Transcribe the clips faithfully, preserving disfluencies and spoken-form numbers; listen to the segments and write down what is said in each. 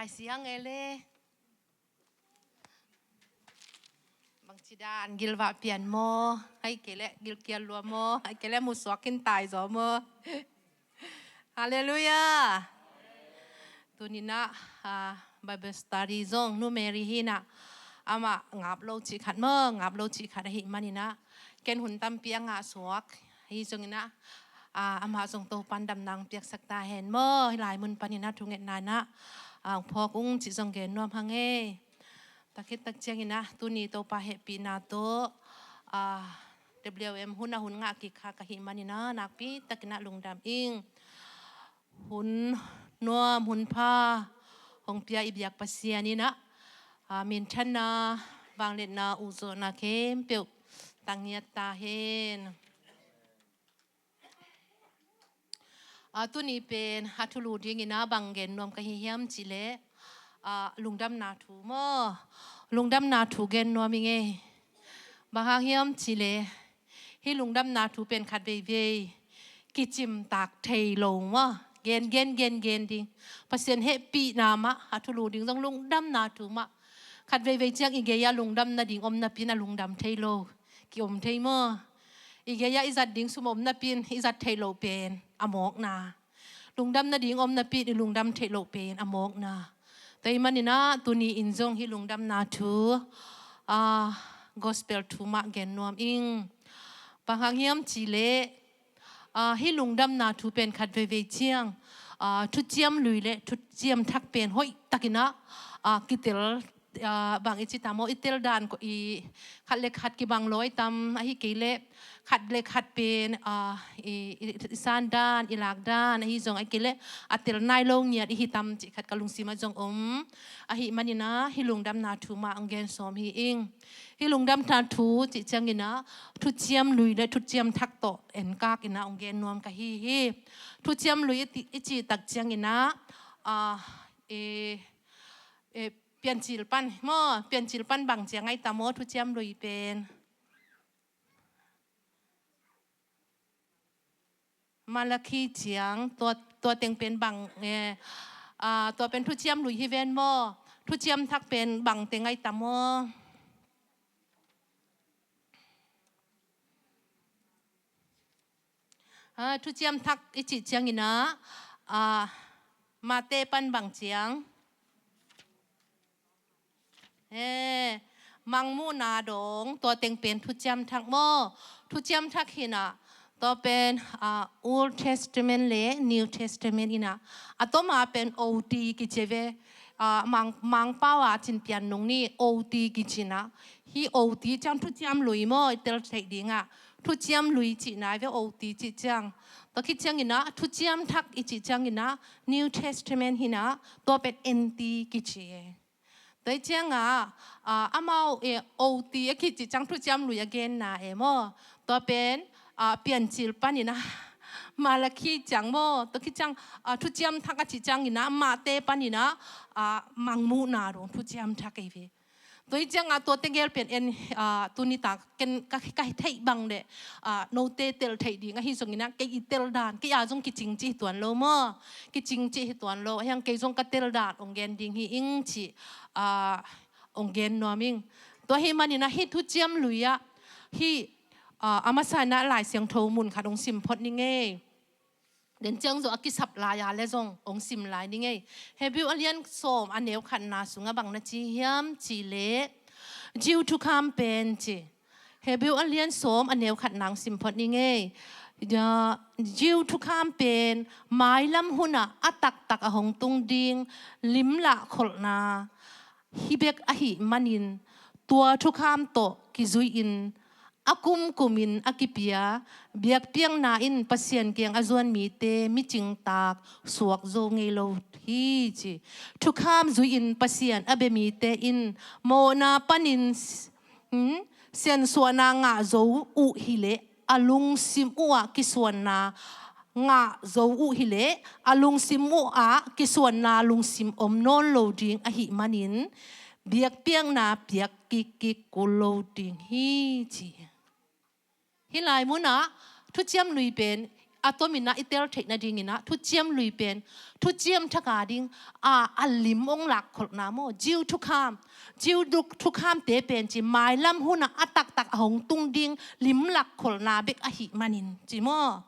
Ai siang e le. Bangci dan gilvah pian maw? Ai kei le gilkial lua maw? Ai kei le musuak kin tai zaw maw? Halleluiah. Tuninah, ah, Bible study zong Nu Mary hinah amah ngap lo cih khat maw, ngap lo cih khat ahih maninah ken hun tampi a ngah suak. Ahi zonginah, ah, amah zong Topan damna hong piaksak ta hen maw. Hih lai mun paninah thungetna inah, ah, hong phawk ung cih zong gen nuam hang e. Tua khit tak cianginah tuni Topa hehpihna tawh, ah, W M hun a hun ngah kik kha ka hih maninah nakpi takinah lungdam ing. Hun nuam hun pha hong pia i biak Pasian inah, ah, minthanna, vangliatna, ukzawhna khempeuh tang ngiat ta hen. Ah, tuni pen a thulu dinginah bang gen nuam ka hi hiam cihleh, ah, lungdamna thu maw? Lungdamna thu gen nuam ing e. Bang hang hiam cihleh hih lungdamna thu pen khat veivei kicimtak thei lo maw? Gen, gen, gen, gen ding. Pasian hehpihna mah a thulu ding zong lungdamna thu mah. Khat veivei ciang i gei-ah lungdam nading om napi-in a lungdam thei lo ki-om thei maw? I gei-ah i zat ding sum om napi-in i zat theih loh pen a mawkna. Lungdam nading om napi-in i lungdam theih loh pen a mawkna. Tua ahih maninah tuni in zong hih lungdamna thu, ah, gospel thu mah gen nuam ing. Bang hang hiam cihleh, ah, hih lungdamna thu pen khat veivei ciang, ah, thuciam lui le thuciam thak pen hoih takinah, ah, kitel, ah, bang i ci ta maw, i tel dan ko i khat le khat kibang lawi tam, ahi kei leh khat le khat pen, ah, i, i, i san dan, i lak dan, ahi zong ahi kei leh a tel nai lo ngiat i hi tam cih khat ka lungsimah zong om. Ahih maninah hih lungdamna thu mah hong gen sawm hi ing. Hih lungdamna thu cih cianginah thuciam lui le thuciam thak tawh enkak inah hong gen nuam ka hi hi. Thuciam lui i ti, i cih tak cianginah, ah, e, e, Piancil pan maw, Piancil pan bang ciang ai ta maw, thuciam lui pen. Malakhi ciang, tua, tua teng pen bang, eh, ah, tua pen thuciam lui hi ven maw? Thuciam thak pen bang teng ai ta maw? Ah, thuciam thak i cih cianginah, ah, Mate pan bang ciang. Eh, mangmuhna dong, tua teng pen thuciam thak maw? Thuciam thak hinah, tua pen, ah, Old Testament le New Testament inah. A toma pen O T kici ve, ah, mang, mangpau a cin pian nung ni O T kicinah. Hih O T ciang thuciam lui maw, i tel theih dingah. Thuciam lui cihna ve O T cih ciang. Tua khit cianginah, thuciam thak i cih cianginah, New Testament hinah, tua pen N T kici e. Tua ciangah, ah, amau, eh, O T a kici ciang thuciam lui a genna e maw? Tua pen, ah, Piancil paninah, Malakhi ciang maw? Tua khit ciang, ah, thuciam thak a cih cianginah, Mate paninah, ah, mangmuhna dong thuciam thak ei ve. Tua hi ciangah tua tegel pen en, ah, tuni tak ken ka, ka theih bang le, ah, note tel theih ding ahi zonginah kei i tel dan, kei a zong kicing cih hi tuan lo maw? Kicing cih hi tuan lo, ahiang kei zong ka tel dan hong gen ding hi ing cih, ah, hong gen nuam ing. Tua ahih maninah hih thuciam lui-ah hih, ah, a masa inah Lai Siangtho mun khat hong sim phot ning ei. Den ciang zong a kisap lai a le zong hong sim lai ning ei. Hebrew a lian sawm a neu khatna sungah bang na ci hiam cihleh, Jew thukham pen ci. Hebrew a lian sawm a neu khatna hong sim phot ning ei. Jew thukham pen mailam hunah a taktak a hong tung ding limlah kholhna hi bek ahih manin tua thukham tawh kizui-in a kumkumin a kipia biakpiakna in Pasian kiang a zuan mite micingtak suak zo ngei lo hi ci. Thukham zui-in Pasian a bia mite in mawhna panin, hmm, siansuahna ngah zo uh hileh a lungsim uhah kisuanna ngah zo uh hileh a lungsim uhah kisuanna lungsim om nawn lo ding ahih manin biakpiakna piak kikkik kul lo ding hi ci. Hih lai munah thuciam lui pen A tomin ah i tel theih nadingin ah thuciam lui pen thuciam thak a ding a, a lim hong lakkholhna maw, Jew thukham, Jew duk thukhamte pen ci mailam hunah a taktak a hong tung ding lim lakkholhna bek ahih manin ci maw.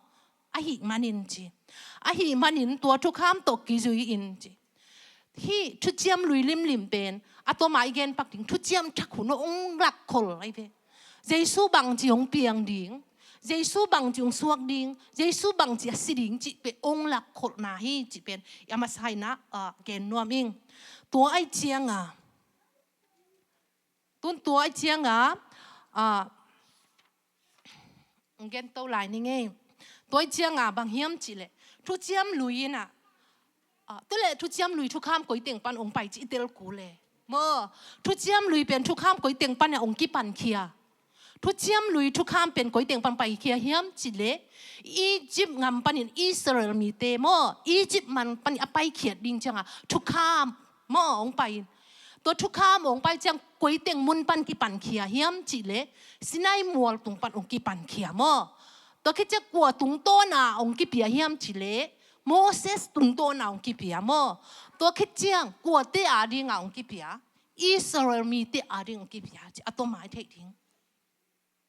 Ahih manin ci. Ahih manin tua thukham tawh kizui-in ci. Hih thuciam lui limlim pen a tawma i gen pak ding thuciam thak hun hong lakkhol ahi ve. Jesu bangci hong piang ding, Jesu bangci hong suak ding, Jesu bangci a si ding cih pen hong lakkholhna hi cih pen a masa in ah, ah, gen nuam ing. Tua ahih cianga, tun tua ahih cianga, ah, gen to lai ni ngei. Tua ahih cianga bang hiam cih leh thuciam lui in ah, ah, tu leh thuciam lui thukham koi teng pan hong pai cih i tel kul e. Maw, thuciam lui pen thukham koi teng pan ah hong kipankhia. Thuciam lui thukham pen koi teng pan paikhia hiam cih leh Egypt gam panin Israel mite maw, Egypt gam panin a paikhiat ding cianga thukham maw hong pai in. Tua thukham hong pai ciang koi teng mun pan kipankhia hiam cih leh Sinai mual tung pan hong kipankhia maw. Tua khit ciang kua tungtawna hong kipia hiam cih leh Moses tungtawna hong kipia maw. Tua khit ciang kuate a dinga hong kipia? Israel mite a ding hong kipia ci a tawma i theih ding.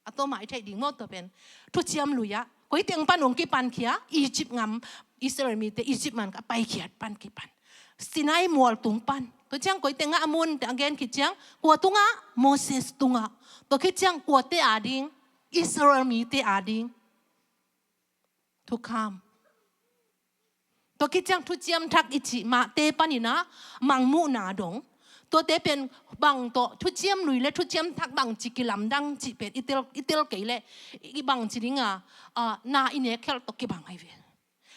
A tawma i theih ding maw tua pen. Thuciam lui ah koi teng pan hong kipankhia, Egypt gam, Israel mite Egypt gam a paikhiat pan kipan. Sinai mual tung pan. Tua ciang koi tengah a mun teh a gen khit ciang kua tungah? Moses tungah. Tua khit ciang kuate a ding? Israel mite a ding thukham. Tua khit ciang thuciam thak i cih mahte panin ah mangmuhna dong. Tuate pen bang tawh thuciam lui le thuciam thak bangci kilamdang cih pen i tel, i tel kei leh i bangci dinga, ah, na i nek khelh tawh kibang ahi ve.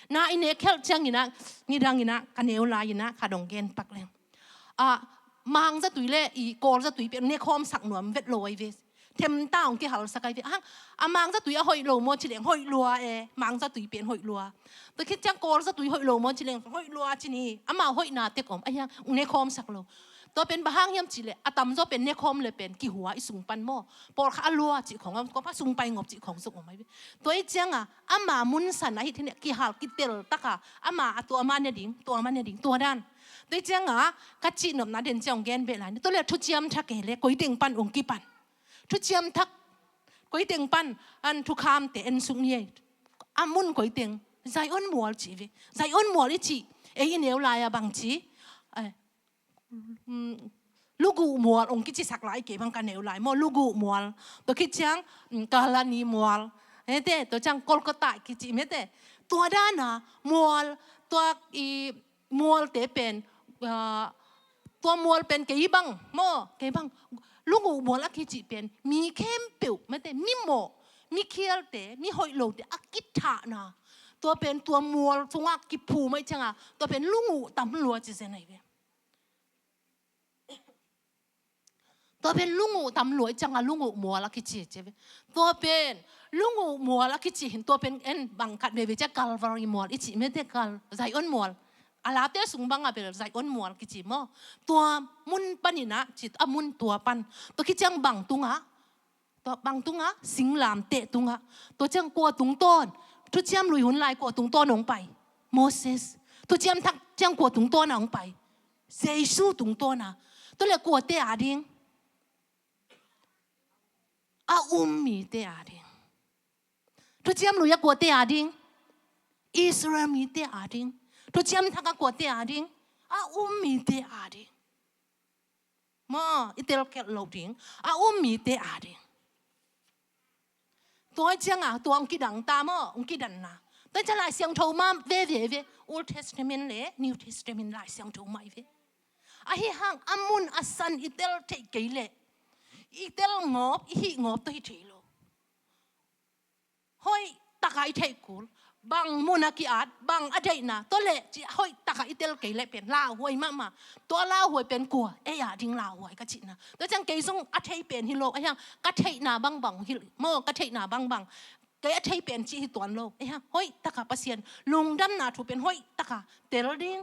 Na i nek khelh ciangin ah, nidangin ah ka neu lai-in ah ka dong gen pak leng. Ah, mangzatui le i kawlzatui pen nekhawmsak nuam vet lo ahi ve. Themta hong kihalsak ahi ve. Ahang, a mangzatui a hoih lo maw ci leng hoih lua e, mangzatui pen hoih lua. Tua khit ciang kawlzatui hoih lo maw ci leng hoih lua ci ni. Amau hoihna tek om, ahang nekhawmsak lo. Tua pen bang hang hiam cih leh a tamzaw pen nekhawm le pen kihua i sung pan maw. Pawlkhat a lua cih khong om, kua pa sung pai ngop cih khong zong om ahi ve. Tua ahih cianga ama munsan ahi thei ne kihal kitel taka ama a tua ma ne ding, tua ma ne ding, tua dan. Tua ahih cianga ka cihnopna den ciang hong gen beh lai ni. Tua leh thuciam thak e leh koi teng pan hong kipan? Thuciam thak koi teng pan, an thukhamte en suk ni ei. A mun koi teng? Zion mual ci ve. Zion mual i cih ei i neu lai-a bangci, eh, mm, Luguh mual hong kicisak lai kei bang ka neu lai maw, Luguh mual. Tua khit ciang, mm, Kalani mual. Hete, tua ciang Kolkata kici mete. Tua dana mual, tua i mualte pen, ah, tua mual pen kei bang maw, kei bang. Luguh mual a kici pen mi khempeuh mete, mi mawh, mi khialte, mi hoih lote a kithahna. Tua pen tua mual sungah kiphu mai cianga tua pen Luguh tam lua ci zen ahi ve. Tua pen Luguh tam lua i cianga Luguh mual a kici ci ve. Tua pen Luguh mual a kici hin tua pen en bang khat veve cia Calvary mual i ci mete, Kal, Zion mual. A late sung banga bel Zion mual kici maw. Tua mun panin ah ci, a mun tua pan. Tua khit ciang bang tungah? Tua bang tungah? Singlamteh tungah. Tua ciang kua tungtawn? Thuciam lui hun lai kua tungtawn hong pai? Moses. Thuciam thak ciang kua tungtawn a hong pai? Jesu tungtawn a. Tua leh kuate a ding? A um mite a ding. Thuciam lui a kuate a ding? Israel mite a ding. Thuciam thak a kuate a ding? A um mite a ding. Maw, i telkelh loh ding, a um mite a ding. Tua cianga tua hong kidang ta maw, hong kidanna. Tua ciang Lai Siangtho mah veve ve, Old Testament le New Testament Lai Siangtho mah i ve. Ahi hang a mun a san i tel theih kei leh i tel ngawp, i hih ngawp tawh hi thei lo. Hoih taka i theih kul. Bang mun a ki-at, bang a deihna, tua leh ci hoih taka i tel kei leh pen lauhuai mahmah. Tua lauhuai pen kua? Ei a ding lauhuai ka cihna. Tua ciang kei zong a thei pen hi lo, ahi hang ka theihna bangbang hi maw, ka theihna bangbang. Kei a thei pen cih hi tuan lo. Ahi hang hoih taka Pasian lungdamna thu pen hoih taka tel ding.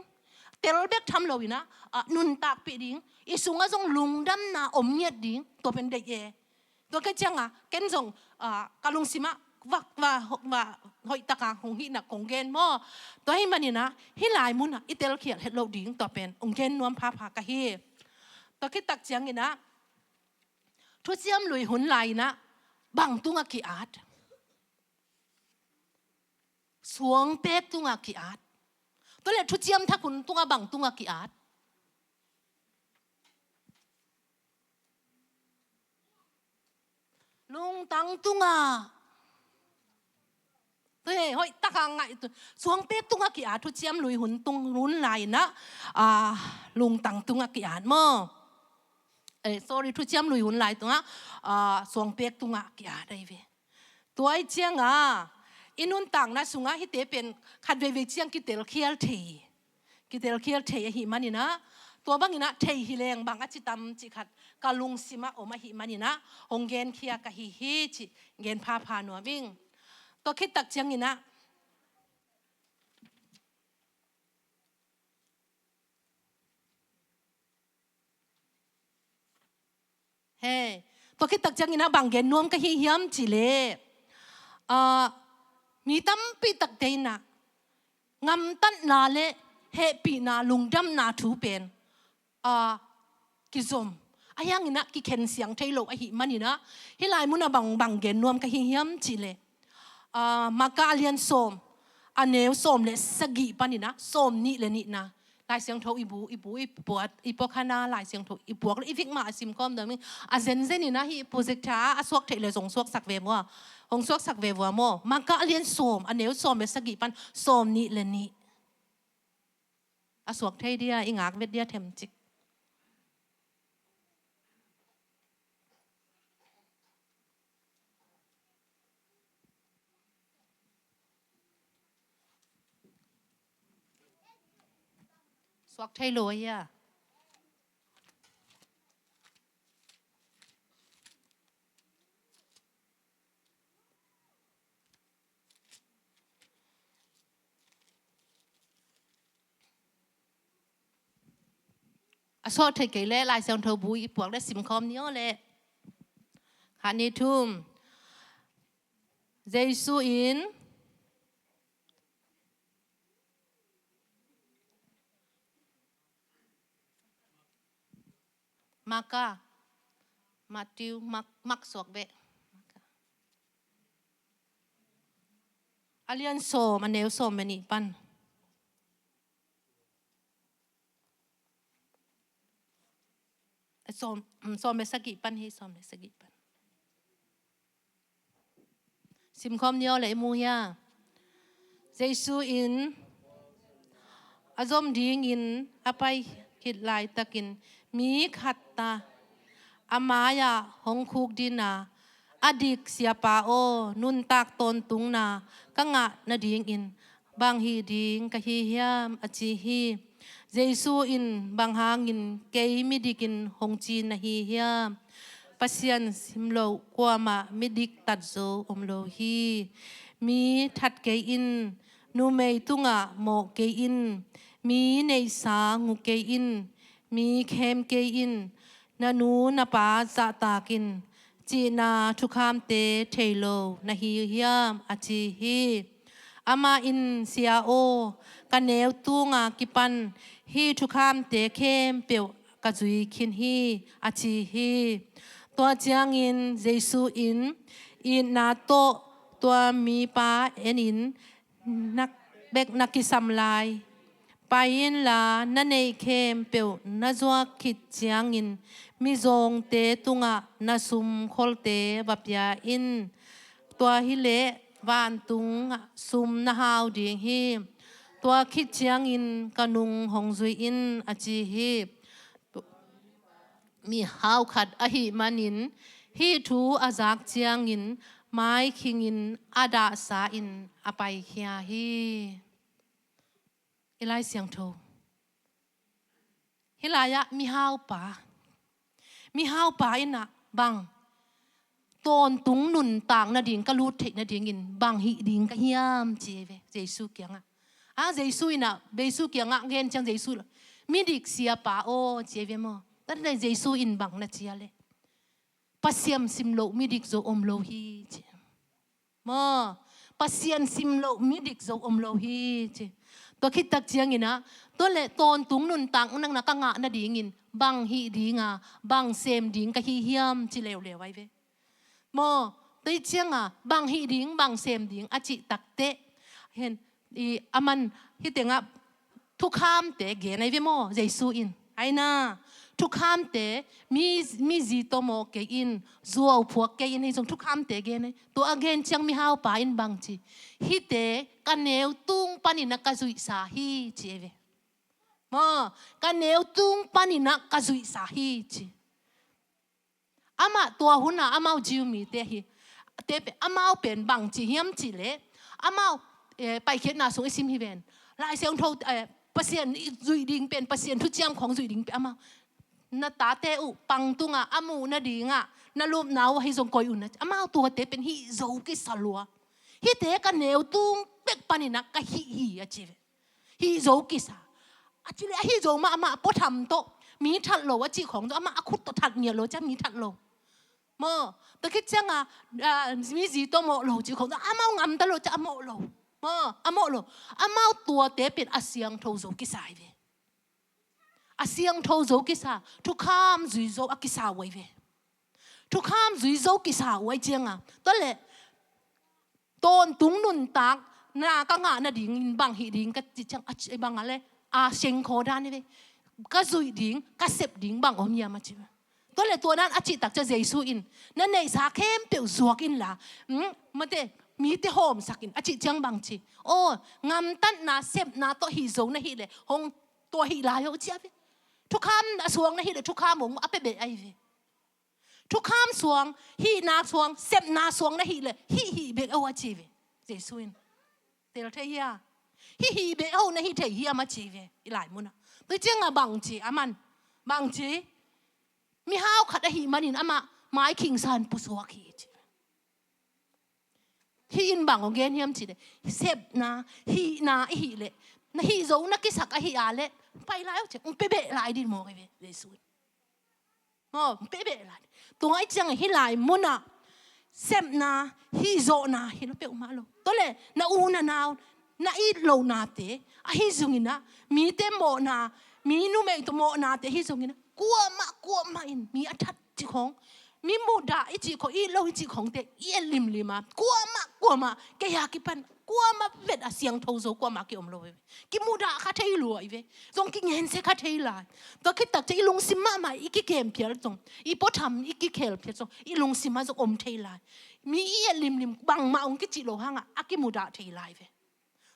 Tel bek tham lo in ah, ah, nuntakpih ding. I sungah zong lungdamna om ngiat ding. Tua pen deih e. Tua ka cianga ken zong, ah, ka lungsimah vak, vak, vak, hoih taka hong hihna kong gen maw. Tua ahih manin ah, hih lai munah i telkhial het loh ding tua pen hong gen nuam phapha ka hi. Tua khit tak ciangin ah, thuciam lui hun lai-in ah, bang tungah ki-at? Suangpek tungah ki-at. Tua leh thuciam thak hun tungah bang tungah ki-at? Lungtang tungah. Tua hi, hoih taka ngaihsun. Suangpek tungah ki-at, thuciam lui hun tung, hun lai-in ah, ah, lungtang tungah ki-at maw. Eh, sorry, thuciam lui hun lai tungah, ah, suangpek tungah ki-at ahi ve. Tua ahih ciangah, i nuntakna sungah hihte pen khat veivei ciang kitelkhial thei. Kitelkhial thei ahih manin ah, tua bangin ah thei hi leng bang a ci tam cih khat ka lungsimah om ahih manin ah, hong genkhia ka hi hi cih gen phapha nuam ing. Tua khit tak ciangin ah, he, tua khit tak ciangin ah bang gen nuam ka hi hiam cih leh, ah, mi tampi takte in ah, ngamtatna leh hehpihna, lungdamna thu pen, ah, kizom. Ahi hangin ah kikhen siang thei lo ahih manin ah, hih lai munah bang, bang gen nuam ka hi hiam cih leh, ah, Marka a lian sawm, a neu sawm leh sagih panin ah, sawm nih leh nihna. Lai Siangtho i bu, i bu, i puak, i puak kha na, Lai Siangtho i puak leh i vik mah a simkhawm ding ing. A zenzen in ah hih projector ah a suak theih leh zong suaksak ve maw. Hong suaksak ve vua maw. Marka a lian sawm, a neu sawm leh sagih pan sawm nih leh nih. A suak thei dia, i ngak vet dia themcik. Suak thei lo a hia? A suak thei kei leh Lai Siangtho bu i puak leh simkhawm ni aw leh. Khat, nih, thum. Jesu in Marka, Matthew, Mark, Mark suak beh. A lian sawm, a neu sawm leh nih pan. Sawm, mm, sawm leh sagih pan hi, sawm leh sagih pan. Simkhawm ni aw leh i mu hia. Jesu in a zom dingin a pai khit laitakin mi khat ta a mai-ah hong khukdin a, "A dik Siapa aw, nuntak tawntungna ka ngah nadingin bang hih ding ka hi hiam?" a ci hi. Jesu in, "Bang hangin kei midikin hong ci na hi hiam? Pasian simloh kuamah midik tatzo om lo hi. Mi that kei in, numei tungah mawh kei in, mi neihsa ngu kei in, mi khem kei in, na nu na pa zahtak in, cihna thukhamte thei lo na hi hiam?" a ci hi. Amah in, "Sia aw, ka neu tunga kipan hih thukhamte khempeuh ka zui khin hi," a ci hi. Tua ciangin Jesu in itna tawh tua mipa enin, "Na bek na kisam lai. Pai inla, na neih khempeuh na zuak khit ciangin mizawngte tungah na sum kholte va pia in. Tua hileh vantung sum na hau ding hi. Tua khit ciangin ka nung hong zui in," a ci hi. Mihau khat ahih manin hih thu a zak ciangin maikhingin a dahsa-in a paikhia hi. I Lai Siangtho. Hih lai-ah mihaupa, mihaupa in ah bang, "Tawntung nuntak nading ka lut theih nadingin bang hih ding ka hiam?" ci ve Jesu kiangah. A, Jesu in ah, Jesu kiangah gen ciang Jesu, "Midik Siapa aw," ci ve maw. Tua leh Jesu in bang na ci a leh, "Pasian simloh midik zo om lo hi," ci. Maw, Pasian sim loh midik zo om lo hi ci. Tua khit tak ciangin ah, tua leh tawntung nuntakna ka ngah nadingin bang hih ding a, bang sem ding ka hi hiam ci leuleu ahi ve. Maw, tua ciang a, bang hih ding, bang sem ding a cih takteh, hen, i, aman hih tengah thukhamte gen ahi ve maw, Jesu in. Ahi na, thukhamte, mi, mi zi tawh mawh kei in, zuau phuak kei in, hih zong thukhamte gen ahi. Tua a gen ciang mihaupa in bang ci, hihte ka neu tung panin ah ka zuihsa hi ci ahi ve. Maw, ka neu tung panin ah ka zuihsa hi ci. Amah tua hun a amau Jew mite hi. Te pe-, amau pen bang ci hiam cih leh, amau, eh, Paikhiatna sung i sim hi ven. Lai Siangtho, eh, Pasian i zuih ding pen, Pasian thuciam khawng zuih ding pen amau, na tate uh pang tungah a muh nadingah na lupna uh ahi zong koih un a ci. Amau tuate pen hih zo kisa lua. Hihte ka neu tung pek panin ah ka hih hi a ci ve. Hih zo kisa. A ci leh a hih zo mahmah, puatham tawh mi that lo a cih khawng tawh, amah a khut tawh that ngiat lo ciang mi that lo. Maw, tua khit ciang a, a, mi zi tawh mawh lo cih khawng tawh, amau ngamta lo ciang a mawh lo. Maw, a mawh lo. Amau tuate pen a siangtho zo kisa ahi ve. A siangtho zo kisa, thukham zui zo a kisa uh ahi ve. Thukham zui zo kisa uh ahi ciang a, tua leh tawntung nuntakna ka ngah nadingin bang hih ding ka cih ciang, a ci bang a leh, a sengkhaw dan hi ve. Ka zuih ding, ka sep ding bang om hiam a ci. Tua leh tua dan a cih tak ciang Jesu in, na neihsa khempeuh zuak inla, hmm, mate, mite hawmsak in a cih ciang bang ci. Aw, ngamtatna, sepna tawh hih zo na hih leh, hong tua hih lai o ci a ve. Thukham a suang na hih leh, thukham hong a pia beh ahi ve. Thukham suang, hihna suang, sepna suang na hih leh, hih hih bek o a ci ve. Jesu in. Tel thei hia? Hih hih bek o na hih thei hiam a ci ve. I lai mun ah. Tua ciang a bang ci, aman. Bang ci. Mihau khat ahih manin amah maikhingsa in pusuak hi ci. Hih in bang hong gen hiam cih leh, sepna, hihna i hih leh, na hih zo na kisak ahih a leh, pai lai o ci, hong pia beh lai ding maw, Jesu in. Maw, hong pia beh lai. Tua ahih ciang hih lai mun ah, sepna, hih zawhna hi lo peuhmah lo. Tua leh, na u na nau, na it lohnate ahi zongin ah, mite mawhna, mi numei tawh mawhnate ahi zongin ah, kuamah, kuamah in mi a that cih khawng, mi muhdah i cih khawng, it lo i cih khawngte i et limlim a, kuamah, kuamah, kei a kipan kuamah vet a siangtho zo kuamah ki-om lo ve. Kimuhdah kha thei lua hi ve. Zong kingensia kha thei lai. Tua khit tak ciang i lungsim mahmah i kikem phial zong, i puatham i kikhel phial zong, i lungsim ah zong om thei lai. Mi i et limlim bangmah hong kicih loh hangah a kimuhdah thei lai ve.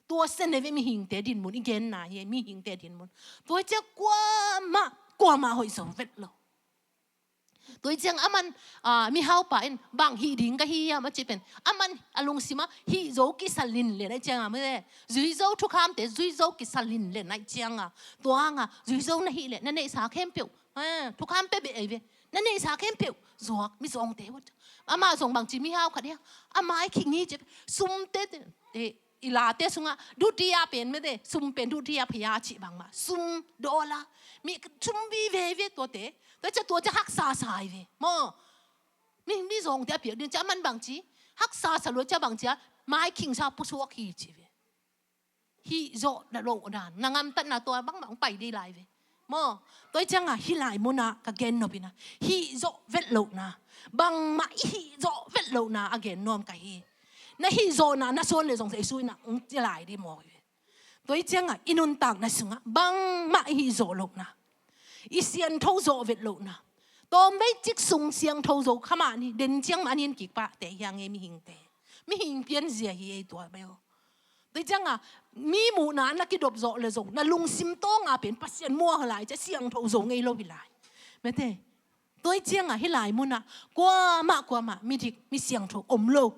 Tua sen hi ve mihingte dinmun, i genna hi mihingte dinmun. Tua ciang kuamah, kuamah hoih zo vet lo. Tua ciang aman, ah, mihaupa in bang hih ding ka hi hiam a cih pen, aman a lungsim ah hih zo kisa linlen ahih ciang a, mate, zui zo thukhamte zui zo kisa linlen ahih ciang a, tua hang a zui zo na hih leh na neihsa khempeuh, ah, thukham pia beh ahi ve. Na neihsa khempeuh zuak, mizawngte uh. Amah zong bang ci, mihau khat hi a, a mai khing hi ci, sumte, eh, i late sungah, duhtia pen, mate, sum pen duhtia phaya cih bangmah, sum, dollar, mi sum vive ve tuate. Tua ciang, tua ciang haksa sa hi ve. Maw, mi, mizawngte a piak ding ciang aman bang ci, haksa sa lua ciang bang ci a, maikhingsa pusuak hi ci ve. Hih zawh na loh dan, na ngamtatna tua bangmah hong pai ding lai ve. Maw, tua ciang a hih lai mun ah ka gen nop in ah, hih zawh vet lohna, bangmah i hih zawh vet lohna a gen nuam ka hi. Na hih zawhna na suan leh zong Jesu in ah hong ci lai ding maw hi ve. Tua ciang a i nuntakna sungah bangmah i hih zawh lohna, i siangtho zawh vet lohna, tawm bei cik sung siangtho zo kha mah ni, den ciang mah a nin kik pah teh hi hang e mihingte. Mihing pianzia hi e tua bel. Tua ciang a, mi muhna na kidop zawh leh zong, na lungsim tawng a pen Pasian muang lai ciang siangtho zo ngei lo hi lai. Mate, tua ciang a hih lai mun ah kuamah, kuamah midik, mi siangtho om lo.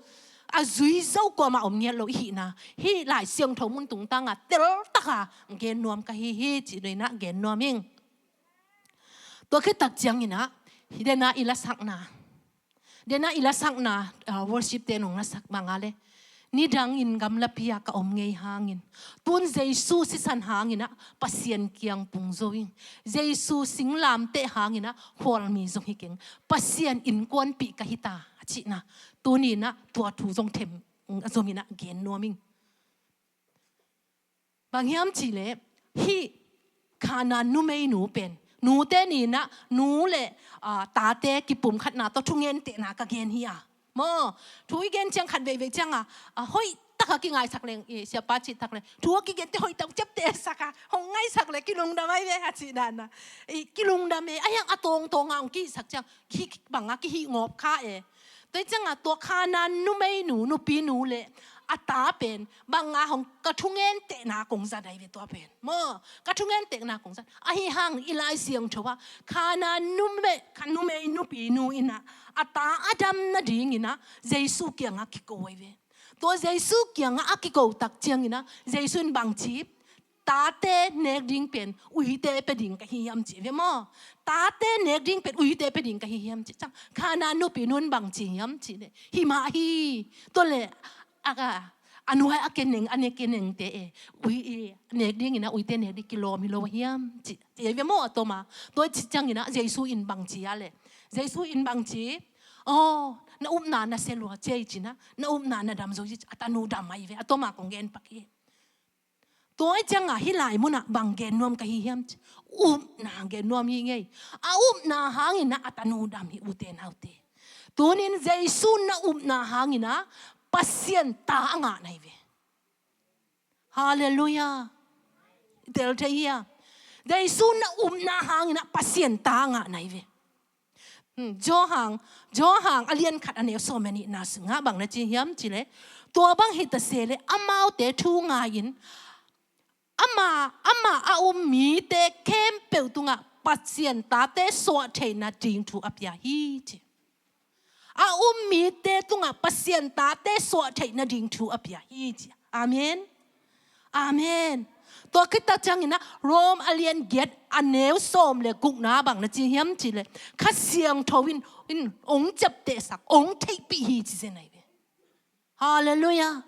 A zui zo kuamah om ngiat lo i hihna, hih lai siangtho mun tungtang a teltak a gen nuam ka hi hi cih deihna gen nuam ing. Tua khit tak ciangin ah, hih den a i lasakna, den a i lasakna, ah, worship te nong lasak bang a leh, nidangin gamlapi ah ka om ngei hangin, tun Jesu sisan hangin ah Pasian kiang pung zo ing. Jesu singlamteh hangin ah khualmi zong hi keng. Pasian innkuanpih ka hi ta a cihna. Tuni in ah tua thu zong them a zong in ah gen nuam ing. Bang hiam cih leh hih Kanaan numeinu pen, nute ni in ah nu le, ah, tate kipumkhatna tawh thungentehna ka gen hi a. Maw, thu i gen ciang khat veivei ciang a, ah, hoih taka kingaisak leng, i siapa cih tak leng, thu a kigente hoih tak ciaptehsak a, hong ngaisak le kilungdam ai ve a cih dan a. I kilungdam e, a hiang a tawngtawng a hong kisak ciang, ki, bang a kihih ngawp kha e. Tua ciang a tua Kanaan numeinu, nupinu le a ta pen, bang a hong ka thungentehna kong zat ai ve tua pen. Maw, ka thungentehna kong zat. Ahi hang i Lai Siangtho a, Kanaan nume, ka numei nupinu in ah, a ta a dam nading in ah, Jesu kiang a kiko ai ve. Tua Jesu kiang a a kiko tak ciang in ah, Jesu in bang ci, tate nek ding pen uite pia ding ka hi hiam ci ve maw. Tate nek ding pen uite pia ding ka hi hiam ci ciang. Kanaan nupinu in bang ci hiam cih leh, hi mah hi. Tua leh, a ka, a nuai a keneng, a nek kenengte e, ui i nek ding in ah uite nek ding kilawm hi lo hiam ci, ci ai ve maw a tom a. Tua ci ciang in ah Jesu in bang ci a leh. Jesu in bang ci, aw, na upna na sia lua ci ai ci in ah, na upna na dam zo ci, a tanu dam ai ve, a tom a kong gen pak hi. Tua ciang a hih lai mun ah bang gen nuam ka hi hiam ci, upna gen nuam hi ing ei. A upna hang in ah a tanu dam hi ute naute. Tuni in Jesu na upna hang in ah Pasian ta a ngah na hi ve. Halleluiah. Tel thei hia? Jesu na upna hang in ah Pasian ta a ngah na hi ve. Hmm, Johan, Johan a lian khat a neu sawm le nihna sungah bang na ci hiam cih leh, tua bang hi ta se leh amaute thu ngai in, ama, ama a um mite khempeuh tungah Pasian tate suah theihna ding thu a pia hi ci. A um mite tungah Pasian tate suah theihna ding thu a pia hi ci. Amen. Amen. Tua khit tak ciang in ah Rom a lian giat a neu sawm le gukna bang na ci hiam cih leh, Kha Siangtho in, in hong ciaptehsak, hong theihpih hi ci zen ai ve. Halleluiah.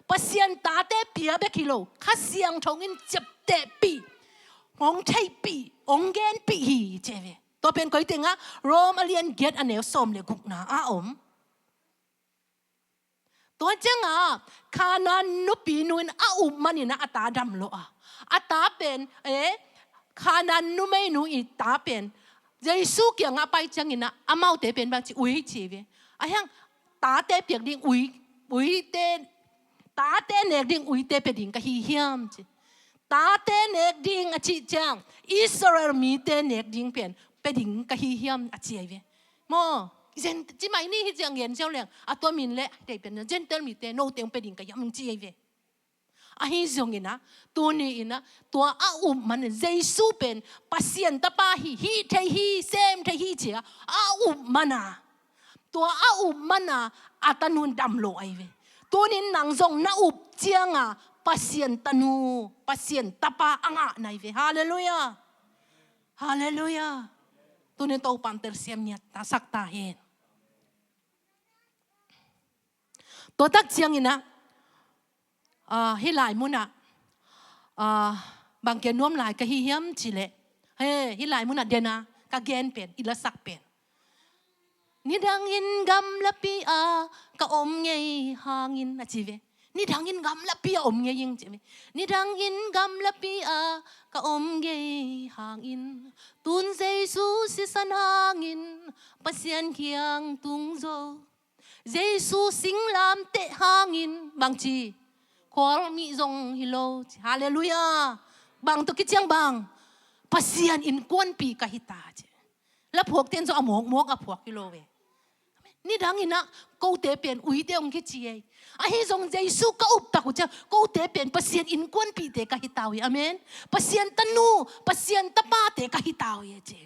Pasian tate pia bek hi lo, Kha Siangtho in ciaptehpih, hong theihpih, hong genpih hi ci ai ve. Tua pen koi teng ah, Rom a lian giat a neu sawm le gukna a om. Tua ciang a, Kanaan nupinu in a up man in ah a ta dam lo a. A ta pen, eh, Kanaan numeinu i ta pen, Jesu kiang a pai ciang in ah, amaute pen bang ci, ui ci ve. A hiang, tate piak ding ui, uite, tate nek ding uite pia ding ka hi hiam ci. Tate nek ding a cih ciang, Israel mite nek ding pen pia ding ka hi hiam a ci ai ve. Maw, Gent-, ci mai ni hi ciang gen ciau leng, a tua min leh, tei pen Gentile mite, note hong pia ding ka hi hiam hong ci ai ve. Ahi zong in ah, tuni in ah, tua a up man, Jesu pen Pasian tapa hi, hih thei hi, sem thei hi ci a, a up man a. Tua a up man a, a tanu in dam lo ai ve. Tuni in nang zong na up ciang a, Pasian tanu, Pasian tapa a ngah na ai ve. Halleluiah. Halleluiah. Tuni in Topa'n telsiam ngiat ta sak ta hen. Tua tak ciang in ah, ah, hih lai mun ah, ah, bang gen nuam lai ka hi hiam cih leh, he, hih lai mun ah den a, ka gen pen, i lasak pen. Nidang in gamlapi a ka om ngei hangin a ci ve. Nidang in gamlapi a om ngei ing ci ve. Nidang in gamlapi a ka om ngei hangin, tun Jesu sisan hangin Pasian kiang tung zo. Jesu singlamteh hangin bang ci, khualmih zong hi lo ci. Halleluiah. Bang tawh kiciang bang, Pasian innkuanpih ka hi ta ci. Laphuakte in zong a mawkmawk a phuak hi lo ve. Nidang in ah kote pen uite hong kici ei. Ahi zong Jesu ka up tak uh ciang, kote pen Pasian innkuanpihte ka hi ta uh hi. Amen. Pasian tanu, Pasian tapate ka hi ta uh hi ci.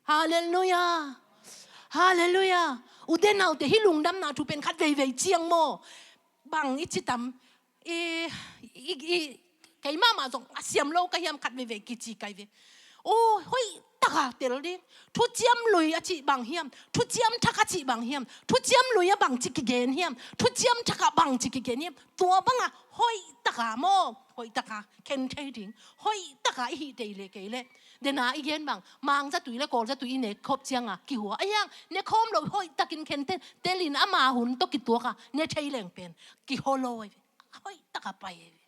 Halleluiah. Halleluiah. Ute naute, hih lungdamna thu pen khat veivei ciang maw, bang i ci tam, i, i, i, kei mahmah zong a siam lo ka hiam, khat veivei kici kai ve. Oh, hoih taka tel ding. Thuciam lui a cih bang hiam? Thuciam thak a cih bang hiam? Thuciam lui a bang ci kigen hiam? Thuciam thak a bang ci kigen hiam? Tua bang a hoih taka maw, hoih taka khen thei ding, hoih taka i hih tei le kei le. Dena i gen bang, Mang zatui le Kawl zatui i ne khop cianga kihua. A hiang, ne khawm lo hoih takin khen thei, telin ama hun tawh kituaka ne thei leng pen kihua lo ahi ve. Hoih taka pai ahi ve.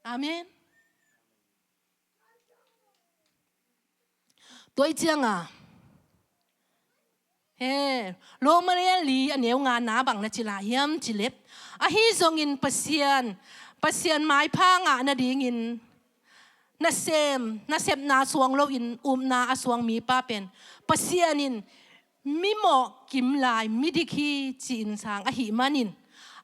Amen. Tua i cianga, he, Roma lian li a neu ngana bang na ci lai hiam ci leh, ahi zongin Pasian, Pasian maipha ngah nadingin nasem, nasepna suang loin upna a suang mipa pen Pasian in mimawh kim lai midik hi ci-in sang ahih manin,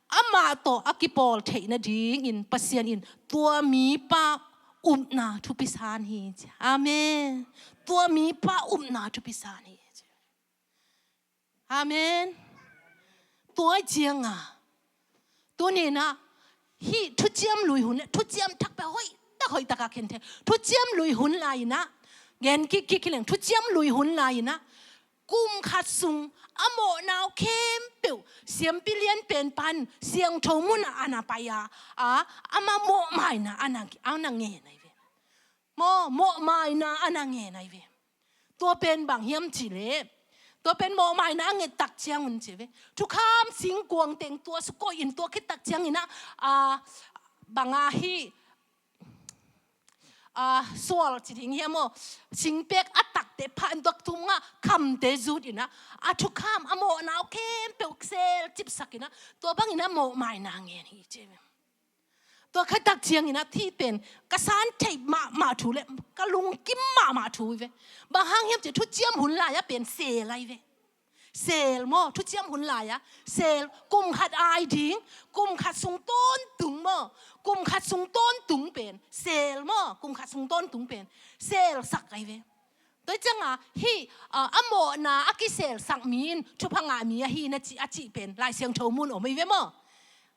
amah tawh a kipawl theih nadingin Pasian in tua mipa upna thupi san hi ci. Amen. Tua mipa upna thupi san hi ci. Amen. Tua i cianga, tuninah hih thuciam lui hun le thuciam thak pia hoih tak hoih taka khen thei. Thuciam lui hun lai-inah, gen kik kik hi leng, thuciam lui hun lai-inah kum khat sung a mawhnau khempeuh siampi lian pen pan siangtho munah a na pai-a, a, ama mawhmaina a na, a na ngen ahi ve. Maw, mawhmaina a na ngen ahi ve. Tua pen bang hiam ci leh, tua pen mawhmaina a nget tak ciangun ci ve, thukham singkuang teng tua sukoih in tua khit tak cianginah, a, banga hih, a, sual ci ding hiam maw, singpek a takte pha in tua thumngah khamte zut inah a thukham a mawhnau khempeuh sel cipsak inah tua bangin a mawhmaina ngen hi ci ve. Tua khit tak cianginah hih pen ka san theih mahmah thu le ka lungkim mahmah thu hi ve. Bang hang hiam ci thuciam hun lai-ah pen sel ahi ve. Sel maw, thuciam hun lai-ah sel, kum khat ai ding, kum khat sung tawntung maw, kum khat sung tawntung pen sel maw, kum khat sung tawntung pen selsak ahi ve. Tua cianga hih, a, a mawhna a kiselsak mi in thupha ngah mi ahi na ci, a cih pen Lai Siangtho mun om ahi ve maw.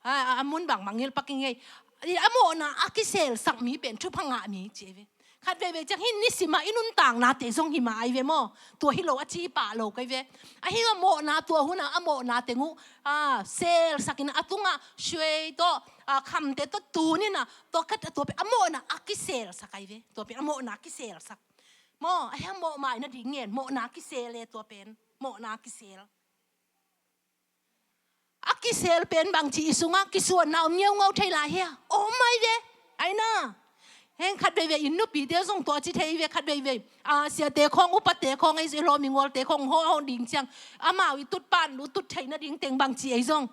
A, a, a mun bang mangngilh pak ing ei. A mawhna a kiselsak mi pen thupha ngah mi ci ahi ve. Khat veivei ciang hih nisimah i nuntaknate zong hi mah ahi ve maw. Tua hi lo a ci pah lo kei ve. Ahi a mawhna tua hunah a mawhna teng uh, a, selsakin a tungah suai tawh, a, khamte tawh tuninah tua khat a tua pen a mawhna a kiselsak ahi ve. Tua pen a mawhna a kiselsak. Maw, a hiang mawhmaina ding ngen, mawhna kisel e tua pen, mawhna kisel. A kisel pen bangci i sungah kisuanna om ngeungau thei lai hia? Om ahi ve, aina. Heng khat veivei in nupite zong tua ci thei ve khat veivei. A, siate khawng, upate khawng, ei lawm i ngualte khawng, ho, ho ding ciang. Amau i tut pan, u tut theihna ding teng bangci ei zong.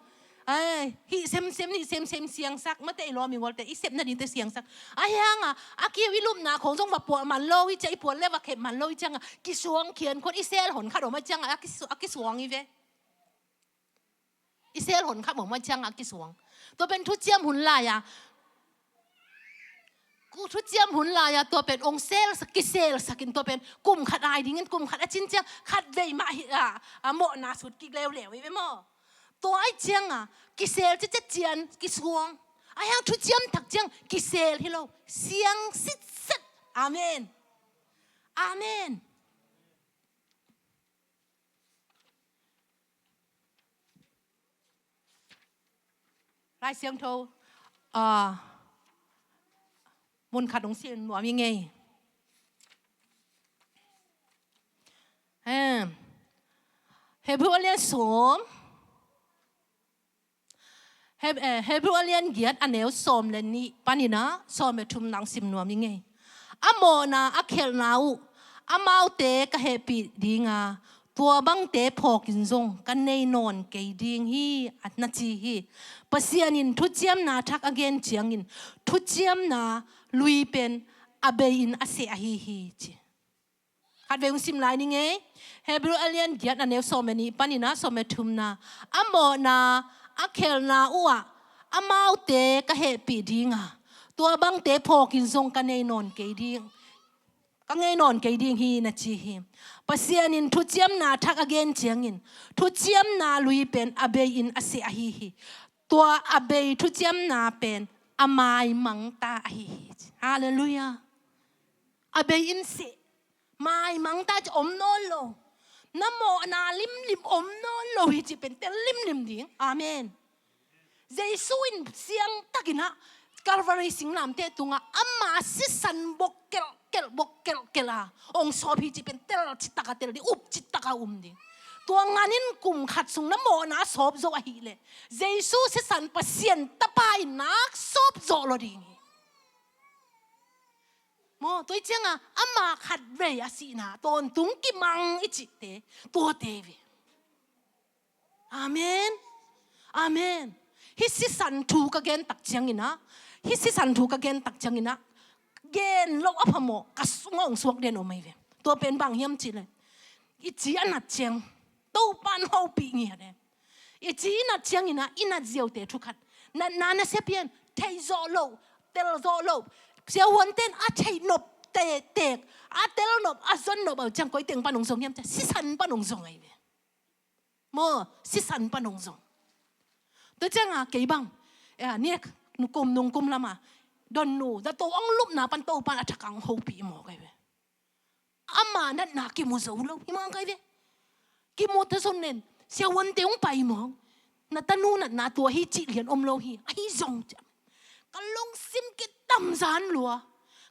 Ai, hih semsem, hih semsem siangsak, mate i lawm i ngualte, i sepna dingte siangsak. A hianga, a kiu i lupna khong zong va puah man lo, i cia i puah le va khep man lo, i cianga, kisuang khian khon, i sel hon khat om a cianga, a kisu-, a kisuang i ve. I sel hon khat om a cianga, a kisuang. Tua pen thuciam hun lai-a. Ku thuciam hun lai-a tua pen ong sel sak, kisel sakin tua pen kum khat ai dingin kum khat a cin ciang khat vei mah hi a, a mawhna sut kik leuleu i ve maw. Tua ai cianga kisel cicet cian kisuang. A hiang thuciam thak ciang kisel hi lo. Siang sitset. Amen. Amen. Lai Siangtho, ah, mun khat hong sim nuam i ngei. Em, Hebrew a lian sawm. Heb-, eh, Hebrew a lian giat a neu sawm le nih paninah sawm le thum nang sim nuam i ngei. A mawhna a khelhna uh amaute ka hehpih dinga, tua bangte phawkin zong ka nei nawn kei ding hi, a na ci hi. Pasian in thuciamna thak a gen ciangin thuciamna lui pen a bei-in a seh ahi hi ci. Khat vei hong sim lai ni ngei. Hebrew a lian giat a neu sawm le nih paninah sawm le thumna. A mawhna a khelhna uhah amaute ka hehpih dinga, tua bangte phawkin zong ka nei nawn kei ding, ka ngei nawn kei ding hi na ci hi. Pasian in thuciamna thak a gen ciangin thuciamna lui pen a bei-in a seh ahi hi. Tua a bei thuciamna pen a maimangta ahi hi. Halleluiah. A bei-in seh. Maimangta ci om nawn lo. Na mawhna limlim om nawn lo hi ci pen tel limlim ding. Amen. Jesu in siangtakinah Calvary singlamteh tungah ama sisan bok kelhkelh, bok kelhkelh a hong sawp hi cih pen tel citak a tel ding, up citak a um ding. Tua ngan in kum khat sung na mawhna a sawp zo ahih leh Jesu sisan Pasian Tapa in nak sawp zo lo ding hi. Maw, tua hi ciangah ama khatvei a sihna tawntung kimang i cihte tuate ve. Amen. Amen. Hih sisan thu ka gen tak ciangin ah, hih sisan thu ka gen tak ciangin ah, gen loh a phamawh ka sungah hong suak den om ahi ve. Tua pen bang hiam cih leh, i ci a nat ciang Topa in hopih ngiat e. I ci i nat ciangin ah, i nat ziaute thu khat, natna nasia pian, theih zawh loh, tel zawh loh, siavuante'n a theih nop tektek, a tel nop, a zon nop a uh ciang koi teng pan hong zong hiam cih leh sisan pan hong zong ahi ve. Maw, sisan pan hong zong. Tua ciangah kei bang, eh, nek, kum nung kum lamah, Donnu, zato hong lupna pan Topa in a thak hong hopih mawk ahi ve. Ama natna kimu zo lo hi mawk ahi ve. Kimu ta zong nen, siavuante hong pai mawk. Na tanu natna tua hi cih lian om lo hi, ahi zong ciang ka lungsim kitamzan lua.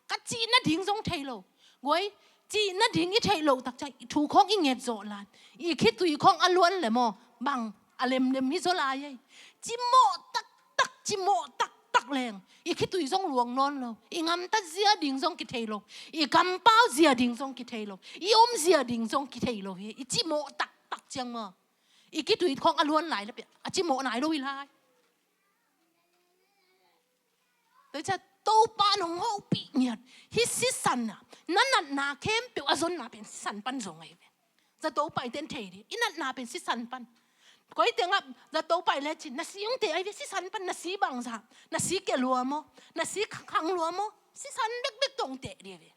Ka cih nading zong thei lo. Guai, cih nading i theih loh tak ciang i thu khawng i nget zawh lai. I khitui khawng a luan leh maw, bang a lemlem hi zaw lai ei. Cimawh taktak, cimawh taktak leng i khitui zong luang nawn lo. I gamtat zia ding zong kithei lo. I kampau zia ding zong kithei lo. I om zia ding zong kithei lo hi. I cimawh taktak ciang maw, i khitui khawng a luan lai leh pia, a cimawh nai lo hi lai. Tua ciang Topa in hong hopih ngiat. Hih sisan ah, na natna khempeuh a zonna pen sisan pan zong ahi ve. Zato paite'n thei ding, i natna pen sisan pan. Koi tengah zato pai lecin, na si hong teh ahi ve, sisan pan. Na si bangzah, na si kia lua maw, na si khang lua maw, sisan bekbek tawh hong teh ding ahi ve.